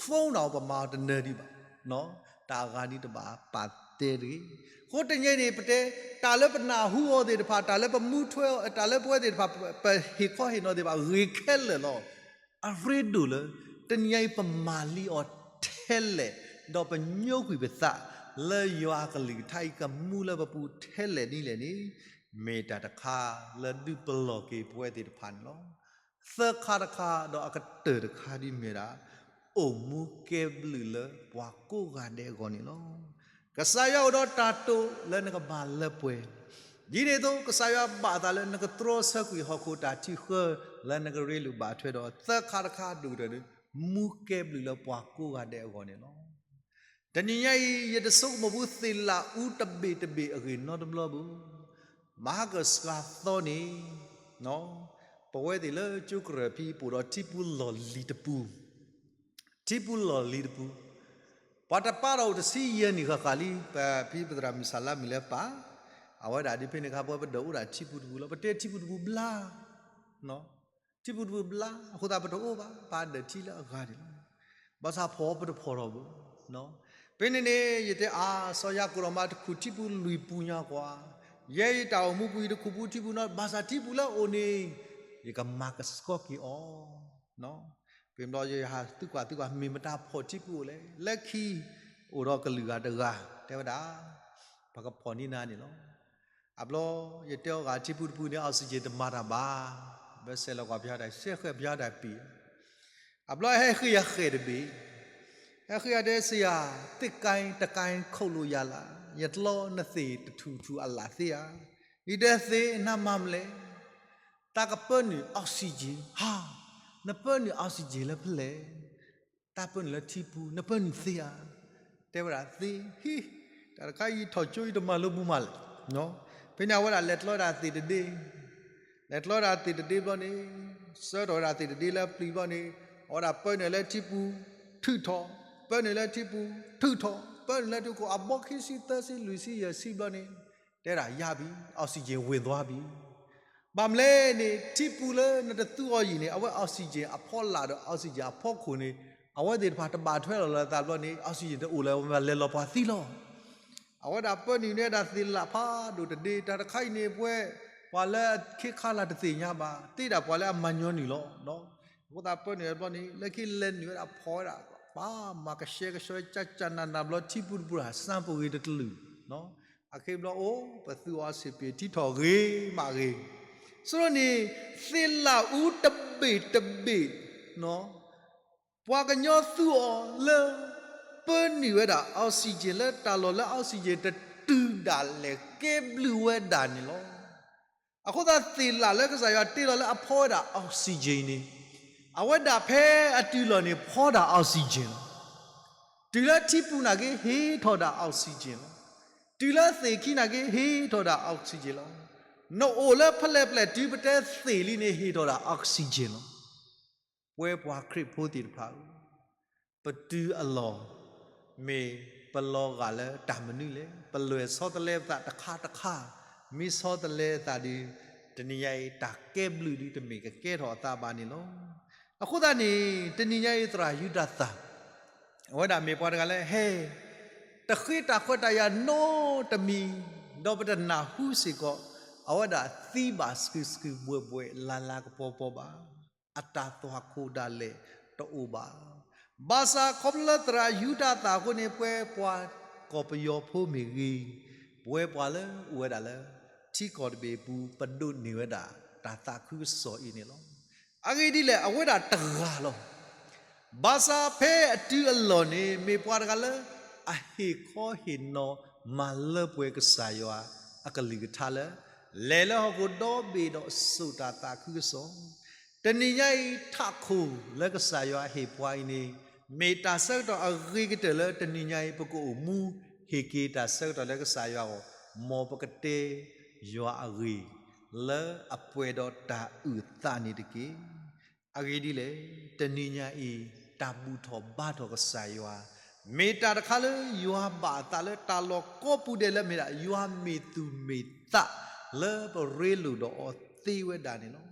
phone ဒီးပမၤအီၤတနၢၤဒံးဘၣ်. တၢ်အဂၤဒ်တဘၣ်ပာ်တဲတဂ့ၤ. အဃိတနံၤအံၤန့ၣ် ပတဲ တၢ်လၢပနၢ်ဟူအီၤသ့ၣ်တဖၣ် တၢ်လၢပမူထွဲအီၤ တၢ်လၢပဝဲသ့ၣ်တဖၣ် ပဟ့ၣ်ခီဟ့ၣ်နီၤသ့ၣ်တဖၣ် ဂ့ၤခဲလၢာ်လီၤ. အရ့ဒိၣ်လၢ တနံၤအံၤပမၤလံအီၤထဲလဲၣ်, ဒီးပညိကွံာ်ပသးလၢယွၤအကလုၢ်ကထါအံၤကမူလၢပပူၤထဲလဲၣ်ဒ်လဲၣ်န့ၣ် မ့ၢ်တၢ်တခါလၢဒုးပလီၢ်က့ၤပဝဲသ့ၣ်တဖၣ်န့ၣ်လီၤ. သၢခါတခါဒီးအကတၢၢ်တခါဒ်မ့ၢ်ဒၣ် အိၣ်မူကဲဘျုးလၢပှၤကိးဂၤဒဲးအဂီၢ်န့ၣ်လီၤ. ကစၢ်ယွၤအိၣ်ဒီးတၢ်တိာ်လၢနကမၤလၢပှဲၤ, ဒ်န့ၣ်အသိး ကစၢ်ယွၤဘၣ်သးလၢနကတြီဆၢကွံာ်ဟီၣ်ခိၣ်တၢ်ထုးဃၢလၢနကရ့လိာ်ဘၣ်ထွဲဒီး သၢခါတခါဒိၣ်ကတၢၢ်န့ၣ် မူကဲဘျုးလၢပှၤကိးဂၤဒဲးအဂီၢ်န့ၣ်လီၤ. တနံၤညါအံၤ ယတဆိကမိၣ်ဘၣ်သ့ၣ်လၣ်အူတဘ့ၣ်တဘ့ၣ်အဂ့ၢ်နီတဘျီဘၣ်. မဟါကစှၤသီန့ၣ် ပဝဲသ့ၣ်လၢကၠိကရၢၢ်ဖံး ပအိၣ်ဒီးထံပူၤလီၢ်လံၤတပူၤ, ထံပူၤလီၢ်လံၤတပူၤ, ပှၤတပာ်ဒီးအိၣ်တဆံယဲၢ်နံၣ်ဃၣ်ဃၣ်လံ, ပဖံပသရၣ်မုၣ်စၢ်လါမုၣ်လၢပၢ်, အဝဲဒၣ်ဒ်ဖဲန့ၣ်အခါ ပဝဲပဒၢးအိၣ်ဒၣ်ထံပူၤတပူၤလီၤ. ပတဲထံပူၤတပူၤဘျါ ထံပူၤတပူၤဘျါ အဃိသတးပတအိၣ်ဘၣ်, ပဒၢးထံလၢအဂၤန့ၣ်လီၤ. ဘၣ်ဆၣ်ဖီၣ်ပတဖီၣ်ထီၣ်ဘၣ်. ဖဲန့ၣ်န့ၣ် ယတဲအါ စီၤယၤကိာ်ဒီးမး တခူၣ်ထံပူၤလွံၢ်ပူၤညါကွၢ်, ယဲယတၢ်အိၣ်မူပူၤ ယတခူၣ်ပူၤထံပူၤနီတဘျီ, ဘၣ်ဆၣ်ထံပူၤလၢအအိၣ်န့ၣ် ယကမၤကဆှီက့ၤအီၤ. ဖဲန့ၣ်ဘျီယဟးသုကွၢ်သုကွၢ် မ့ၢ်မတၤဖီၣ်ထံပူၤအိၣ်လဲၣ်. လၢခံ အိၣ်ဒီးကလုာ်ဂၤတဂၤ တဲဝဲဒၣ် ပကဖီၣ်န့ၢ်နၤန့ၣ်လီၤ. အဘျီ ယတဲအီၤဂၤ ထံပူၤတပူၤန့ၣ် oxygen တမၤတၢ်ဘၣ်, ဘၣ်ဆဲးလီၤကွၢ်ပယါတၢ် ဆဲးဃဲၣ်ပယါတၢ်ပံၤ, အဘျီဟဲဃ့ယၤဃဲၣ်တဘ့ၣ်, ဟဲဃ့ယၤတဲ ဆရာ, သစ်ကိုင်းတကိုင်းခုတ်လို့ရလား, ယတလီနသ့ၣ်တထူၣ်ထူၣ်အလၣ်သ့ဧါ, ယတဲသ့ၣ်နမၤမလဲၣ်. တၢ်ကပၢနုာ် oxygen ဟါ, နပၢနုာ် oxygen လၢဖဲလဲၣ်, တၢ်ပၢနုာ်လၢထံပူၤ နပၢနုာ်သ့ဧါ, တဲဝဲဒၣ်သ့, ဟံ, တၢ်တခါအံၤထီၣ်ကၠိအံၤတမၤလိဘူးမးလဲၣ်, ဖဲန့ၣ်အဝဲဒၣ်လဲၤကျီဒၣ်သ့ၣ်တဒ့ လဲၤကျီဒၣ်သ့ၣ်တဒ့ဘျီန့ၣ်, ဆှၢထီၣ်ဝဲဒၣ်သ့ၣ်တဒ့လၢအပျံၤဘျီန့ၣ်, အဝဲဒၣ်ပၢနုာ်လၢထံပူၤ, ထုးထီၣ်, ပၢနုာ်လၢထံပူၤ, ထုးထီၣ်, ပၢနုာ်လၢထံပူၤ, အဘီခံဆံသၢဆံလွံၢ်ဆံယဲၢ်ဆံဘျီန့ၣ်, တဲဒၣ်ယါဘံ, oxygen ဝ့ၤသွါဘံ. ဘၣ်မနုၤလဲၣ်န့ၣ် ထံပူၤလၢနတသူအီၤယံာ်န့ၣ် အဝဲ oxygen အဖီလာ်ဒီး oxygen အဖီခိၣ်န့ၣ် အဝဲသ့ၣ်တဖၣ်တဘၣ်ထွဲလီၤလၢသးဘျီန့ၣ် oxygen တအိၣ်လၢၤ အဝဲလဲၤလီၤပှၤသံလီၤ. အဝဲဒၣ်ပၢနုာ်န့ၢ်ဝဲဒၣ်သ့ၣ်လၣ်ဖးဒိၣ်တဒ့ တၢ်တခါအံၤန့ၣ်ပှဲၤ ပှၤလၢအခ့ခါလၢ်တသ့ၣ်ညါဘၣ် သ့ဒၣ်ပှၤလၢအမၤညီနုၢ်လီၤ. အဃိသတးပၢနုာ်ဝဲဘျီန့ၣ် လၢခံလဲၤနုာ်ဝဲဒၣ်ဖီဝဲဒၣ် ပှၤမၤကဆှဲကဆှီကၠၢ်ကၠၢ်နးနးဘျီ ထံပူၤတပူၤ စၢ်ပဂ့ၤတကလုာ် အခဲဘျီအိၣ် ပသူအီၤစ့ၢ်ပ့ၤထံထီၣ်ဂ့ၤမးဂ့ၤ, ဆိန့ၣ် သ့ၣ်လၣ်အူတဘ့ၣ်တဘ့ၣ် ပှၤကညီသူအီၤလၢ ပၢနုာ်ဝဲဒၣ် oxygen လၢတၢ်လီၢ်လၢ oxygen တတုၤဒၣ်လဲာ်ကဲဘျုးဝဲဒၣ်န့ၣ်လီၤ. အဃိသတးသ့ၣ်လၣ်လၢကစၢ်ယွၤတ့လီၤလၢအဖီဝဲဒၣ် oxygen န့ၣ် အဝဲဒၣ်ဖဲအတုၤလီၤန့ၣ် ဖီဒၣ် oxygen လီၤ. တုၤလၢထံပူၤနာ်က့ ဟ့ထီၣ်ဒၣ် oxygen လီၤ. တုၤလၢသ့ၣ်ခံနာ်က့ ဟ့ထီၣ်ဒၣ် oxygen လီၤ. နအိၣ်လၢဖဲလဲၣ်ဖဲလဲၣ်တုၤပတဲသ့ၣ်လံန့ၣ် ဟ့ထီၣ်ဒၣ် oxygen လီၤ. ပဝဲပှၤခရံာ်ဖိသ့ၣ်တဖၣ်ဧၢ, ပတုၤအလီၢ် မ့ၢ်ပလီၤဂာ်လၢတၢ်မနုၤလဲၣ်, ပလဲၤဆီတလဲပသးတခါတခါ, မ့ၢ်ဆီတလဲအသးဒီး တနံၤညါအံၤ တၢ်ကဲဘျုးဒုးတမ့ၢ်ကကဲထီၣ်အသးဘၣ်န့ၣ်လီၤ. အဃိသတးန့ၣ် တနံၤညါအံၤ သရၣ်ယူဒၤသၣ် အဝဲဒၣ်မ့ၢ်ပှၤတဂၤလၢဟဲ တဃ့တၢ်ခွဲးတၢ်ယာ်နီတမံၤ, ဒီးပတနၢ်ဟူစ့ၢ်ကီး အဝဲဒၣ်သံဘၣ်စှၤစှၤဘှဲးဘှဲး လၤလၤကပီၤပီၤဘၣ်. အတၢ်သွၣ်ခိၣ်ဒၣ်လဲာ်တအိၣ်ဘၣ်. ဘၣ်ဆၣ်ခီဖျိလၢသရၣ်ယူဒၤသၣ်အဃိန့ၣ် ပဝဲပှၤကီၢ်ပယီၤဖိမ့ၢ်ဂ့ၤ, ပဝဲပှၤလၢအိၣ်ဝဲဒၣ်လၢ ထံကီၢ်တဘ့ၣ်အပူၤ ပဒိးန့ၢ်ဝဲဒၣ် တၢ်သးခုကစီၣ်အံၤန့ၣ်လီၤ. အဂ့ၢ်ဒ်လဲၣ် အဝဲဒၣ်တဂၤလီၤ. ဘၣ်ဆၣ်ဖဲအတုၤအလီၢ်န့ၣ် မ့ၢ်ပှၤတဂၤလၢ အဟ့ၣ်ခီဟ့ၣ်နီၤမၤလၢပှဲၤကစၢ်ယွၤအကလုၢ်ကထါလၢ လဲၤလၢဟီၣ်ခိၣ်ဒီဘ့ၣ်ဒီးစိာ်တၢ်သးခုကစီၣ်, တနံၤညါအံၤ ထးခိၣ်လၢကစၢ်ယွၤဟ့ၣ်ပှၤအံၤန့ၣ် မ့ၢ်တၢ်ဆၢကတီၢ်အဂ့ၤကတၢၢ်လၢတနံၤညါအံၤ ပကအိၣ်မူဟ့ၣ်က့ၤတၢ်ဆၢကတီၢ်လၢကစၢ်ယွၤအဂီၢ်, မ်ပကတဲယွၤအဂ့ၢ် လၢအပှဲၤဒီးတၢ်အုၣ်သးန့ၣ်တက့ၢ်. အဂ့ၢ်ဒ်လဲၣ်, တနံၤညါအံၤ တၢ်ဘူၣ်ထီၣ်ဘါထီၣ်ကစၢ်ယွၤ မ့ၢ်တၢ်တခါလၢယွၤဘၣ်အသးလၢတၢ်လီၢ်ကိးပူၤဒဲးလၢမ့ၢ်ဒၣ် ယွၤမ့ၢ်သူၣ်မ့ၢ်သးလၢပရ့လိာ်ဒီးအီၤသ့ဝဲဒၣ်န့ၣ်လီၤ.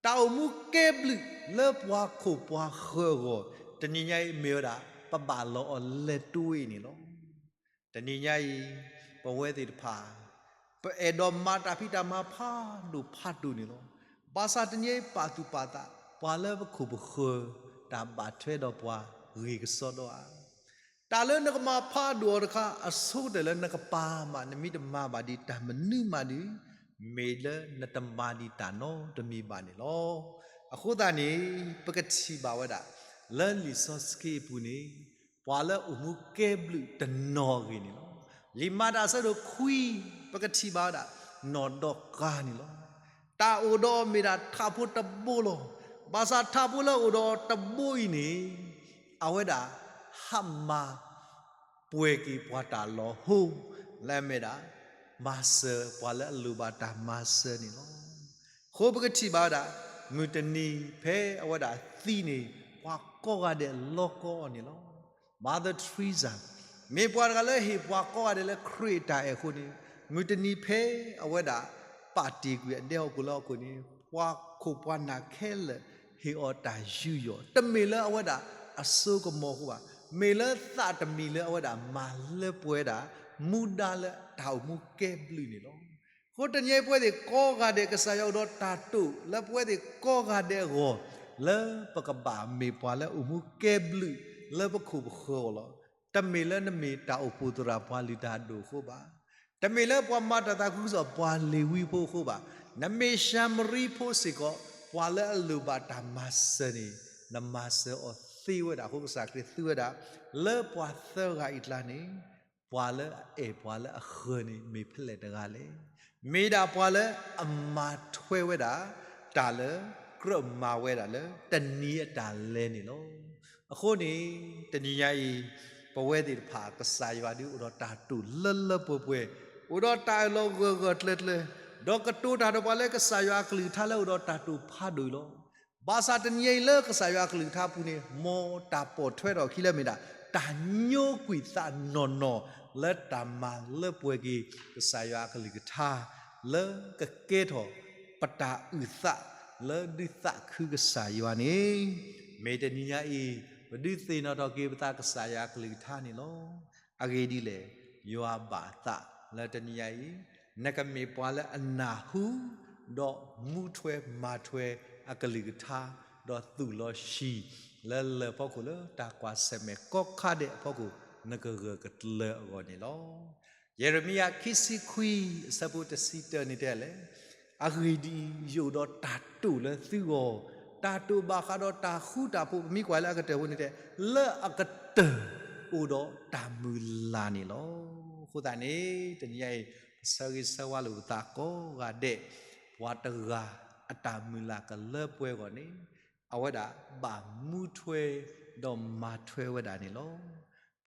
တၢ်အိၣ်မူကဲဘျုးလၢပှၤခိၣ်ပှၤဃၢၤအဂီၢ် တနံၤညါအံၤမ့ၢ်ဝဲဒၣ် ပဘၣ်လီၤအီၤလဲၤတ့ၢ်အံၤန့ၣ်လီၤ. တနံၤညါအံၤ ပဝဲသ့ၣ်တဖၣ် ပအဲၣ်ဒိးမၤတၢ်ဖံးတၢ်မၤဖးဒိၣ်ဖးဒိၣ်န့ၣ်လီၤ. ဘၣ်ဆၣ်တနံၤအံၤပာ်သူၣ်ပာ်သး ပှၤလၢပခိၣ်ပဃၢၤ တၢ်ဘၣ်ထွဲဒီးပှၤဂ့ၤကစီဒီဧါ. တၢ်လၢနကမၤဖးဒိၣ်အီၤတခါ အဆိကတၢၢ်လၢနကပာ်မး နမ့ၢ်တမၤဘၣ်ဒံးတၢ်မနုၤမးဒီး မ့ၢ်လၢနတမၤဒံးတၢ်နီတမံၤဘၣ်န့ၣ်လီၤ. အဃိသတးန့ၣ် ပကထံၣ်ဘၣ်ဝဲဒၣ် လၢလံာ်စီဆှံအပူၤန့ၣ် ပှၤလၢအိၣ်မူကဲဘျုးတနီၤအဂ့ၢ်န့ၣ်လီၤ. လံာ်မၤတၢ်အဆၢဒိၣ်ခွံ ပကထံၣ်ဘၣ်ဝဲဒၣ် နီၢ်ဒီကၤန့ၣ်လီၤ. တၢ်အိၣ်ဒီးအီၤမ့ၢ်ဒၣ်ထးဖိတဘိလီၤ. ဘၣ်ဆၣ်ထးဖိလၢအိၣ်ဒီးအီၤတဘိအံၤန့ၣ် အဝဲဒၣ် ဟးမၤ ပှဲၤက့ၤပှၤတၢ်လီၤဟိ လၢအမ့ၢ်ဒၣ် မၤစၢၤပှၤလၢအလိၣ်ဘၣ်တၢ်မၤစၢၤန့ၣ်လီၤ. အဃိပကထံၣ်ဘၣ်ဝဲဒၣ် မုၢ်တနံၤဖဲအဝဲဒၣ်သံန့ၣ် ပှၤကိးဂၤဒဲးလီၤကိးအီၤန့ၣ်လီၤ. Mother Teresa မ့ၢ်ပှၤတဂၤလၢဟ့ၣ်ပှၤကိးဂၤဒဲးလၢခရံာ်အတၢ်အဲၣ်အဃိန့ၣ် မုၢ်တနံၤဖဲအဝဲဒၣ် ပာ်တ့ၢ်ကွံာ်အဒဲဟီၣ်ခိၣ်လၢဟီၣ်ခိၣ်န့ၣ် ပှၤခိၣ်ပှၤနၢ်ခဲလၢာ် ဟ့ၣ်အီၤတၢ်ယူးယီၣ် တမ့ၢ်လၢအဝဲဒၣ်အစိကမီၤအဃိဘၣ်. မ့ၢ်လၢသးတမံၤလၢအဝဲဒၣ်မၤလၢပှဲၤဒၣ် မူဒါလၢတၢ်အိၣ်မူကဲဘျုးန့ၣ်လီၤ. အဃိတနံၤအံၤပဝဲသ့ၣ်ကိးဂၤဒဲး ကစၢ်ယွၤအိၣ်ဒီးတၢ်တိာ်လၢပဝဲသ့ၣ်ကိးဂၤဒဲးအဂီၢ် လၢပကဘၣ်မ့ၢ်ပှၤလၢအိၣ်မူကဲဘျုးလၢပခိၣ်ပဃၢၤအဂီၢ်လီၤ. တမ့ၢ်လၢနမ့ၢ်တၢ်အိၣ်ဖှိၣ်သရၣ်ပှၤလုၢ်တၢ်ဒိၣ်အဃိဘၣ်. တမ့ၢ်လၢပှၤမၤတၢ်သးခုကစီၣ်ပှၤလ့ၤဝံဖိအဃိဘၣ်. နမ့ၢ်ၡၤမရံဖိစ့ၢ်ကီး ပှၤလၢအလိၣ်ဘၣ်တၢ်မၤစၢၤန့ၣ် နမၤစၢၤအီၤသ့ဝဲဒၣ်အဃိ ကစၢ်ခရံာ်သူဝဲဒၣ် လၢပှၤသၢဂၤအံၤအကျါန့ၣ် ပှၤလၢအအဲၣ်ပှၤလၢအဃၢၤန့ၣ် မ့ၢ်ဖဲလဲၣ်တဂၤလဲၣ်. မ့ၢ်ဒၣ်ပှၤလၢအမၤထွဲဝဲဒၣ် တၢ်လၢကြၢးမၤဝဲဒၣ်လၢတနံၤအတၢ်လဲၤန့ၣ်လီၤ. အဃိန့ၣ် တနံၤညါအံၤ ပဝဲသ့ၣ်တဖၣ်ကစၢ်ယွၤဒုးအိၣ်ဒီးတၢ်တိာ်လၢလၢပှဲၤပှဲၤ, အိၣ်ဒီးတၢ်အၢၣ်လီၤဂၢၢ်ဂၢၢ်ကျၢၤကျၢၤ, ဒီးကတိၤတၢ်ဒီးပှၤလၢကစၢ်ယွၤအကလုၢ်ကထါလၢအိၣ်ဒီးတၢ်တိာ်ဖးဒိၣ်အံၤလီၤ. ဘၣ်ဆၣ်တနံၤညါအံၤလၢကစၢ်ယွၤအကလုၢ်ကထါပူၤန့ၣ် မ်တၢ်ပိာ်ထွဲထီၣ်အခံလၢမ့ၢ်ဒၣ် တၢ်ညိကွံာ်သးနီၢ်နီၢ်လၢတၢ်မၤလၢပှဲၤက့ၤ ကစၢ်ယွၤအကလုၢ်ကထါ လၢကကဲထီၣ် ပတၢ်အုၣ်သးလၢဒုးသးခုကစၢ်ယွၤန့ၣ်, မ့ၢ်တနံၤညါအံၤ ပဒုးသ့ၣ်နီၣ်ထီၣ်က့ၤပသးကစၢ်ယွၤအကလုၢ်ကထါန့ၣ်လီၤ. အဂ့ၢ်ဒ်လဲၣ်, ယွၤဘၣ်သးလၢတနံၤညါအံၤ နကမ့ၢ်ပှၤလၢအနၢ်ဟူ ဒီးမူထွဲမၤထွဲအကလုၢ်ကထါ, ဒီးသူၣ်လီၤဟံၣ်လၢလၢၢ်ဖီခိၣ်လၢတၢ်ကွၢ်ဆၢၣ်မဲာ်ကိးခါဒဲးအဖီခိၣ် နကဂၢၢ်ကတၢၢ်အဂီၢ်န့ၣ်လီၤ. ယရမံယၤခံဆံခွံ အဆၢဖိတဆံတၢန့ၣ်တဲလဲၣ်, အဂ့ၢ်ဒ်အံၤ, ယအိၣ်ဒီးတၢ်တိာ်လၢသုဂီၢ်, တၢ်တိာ်ဘၣ်ဃးဒီးတၢ်ဃူတၢ်ဖိး, ပမ့ၢ်ကွၢ်လၢအကတၢၢ်ဖိန့ၣ်တဲ, လၢအကတၢၢ်အိၣ်ဒီးတၢ်မုၢ်လၢ်န့ၣ်လီၤ. အဃိသတးန့ၣ် တနံၤညါအံၤ ပဆၢဂ့ၤဆၢဝါလိာ်ပသးကိးဂၤဒဲး, ပှၤတဂၤအတၢ်မုၢ်လၢ်ကလၢပှဲၤအဂီၢ်န့ၣ် အဝဲဒၣ်ဘၣ်မူထွဲ ဒီးမၤထွဲဝဲဒၣ်န့ၣ်လီၤ.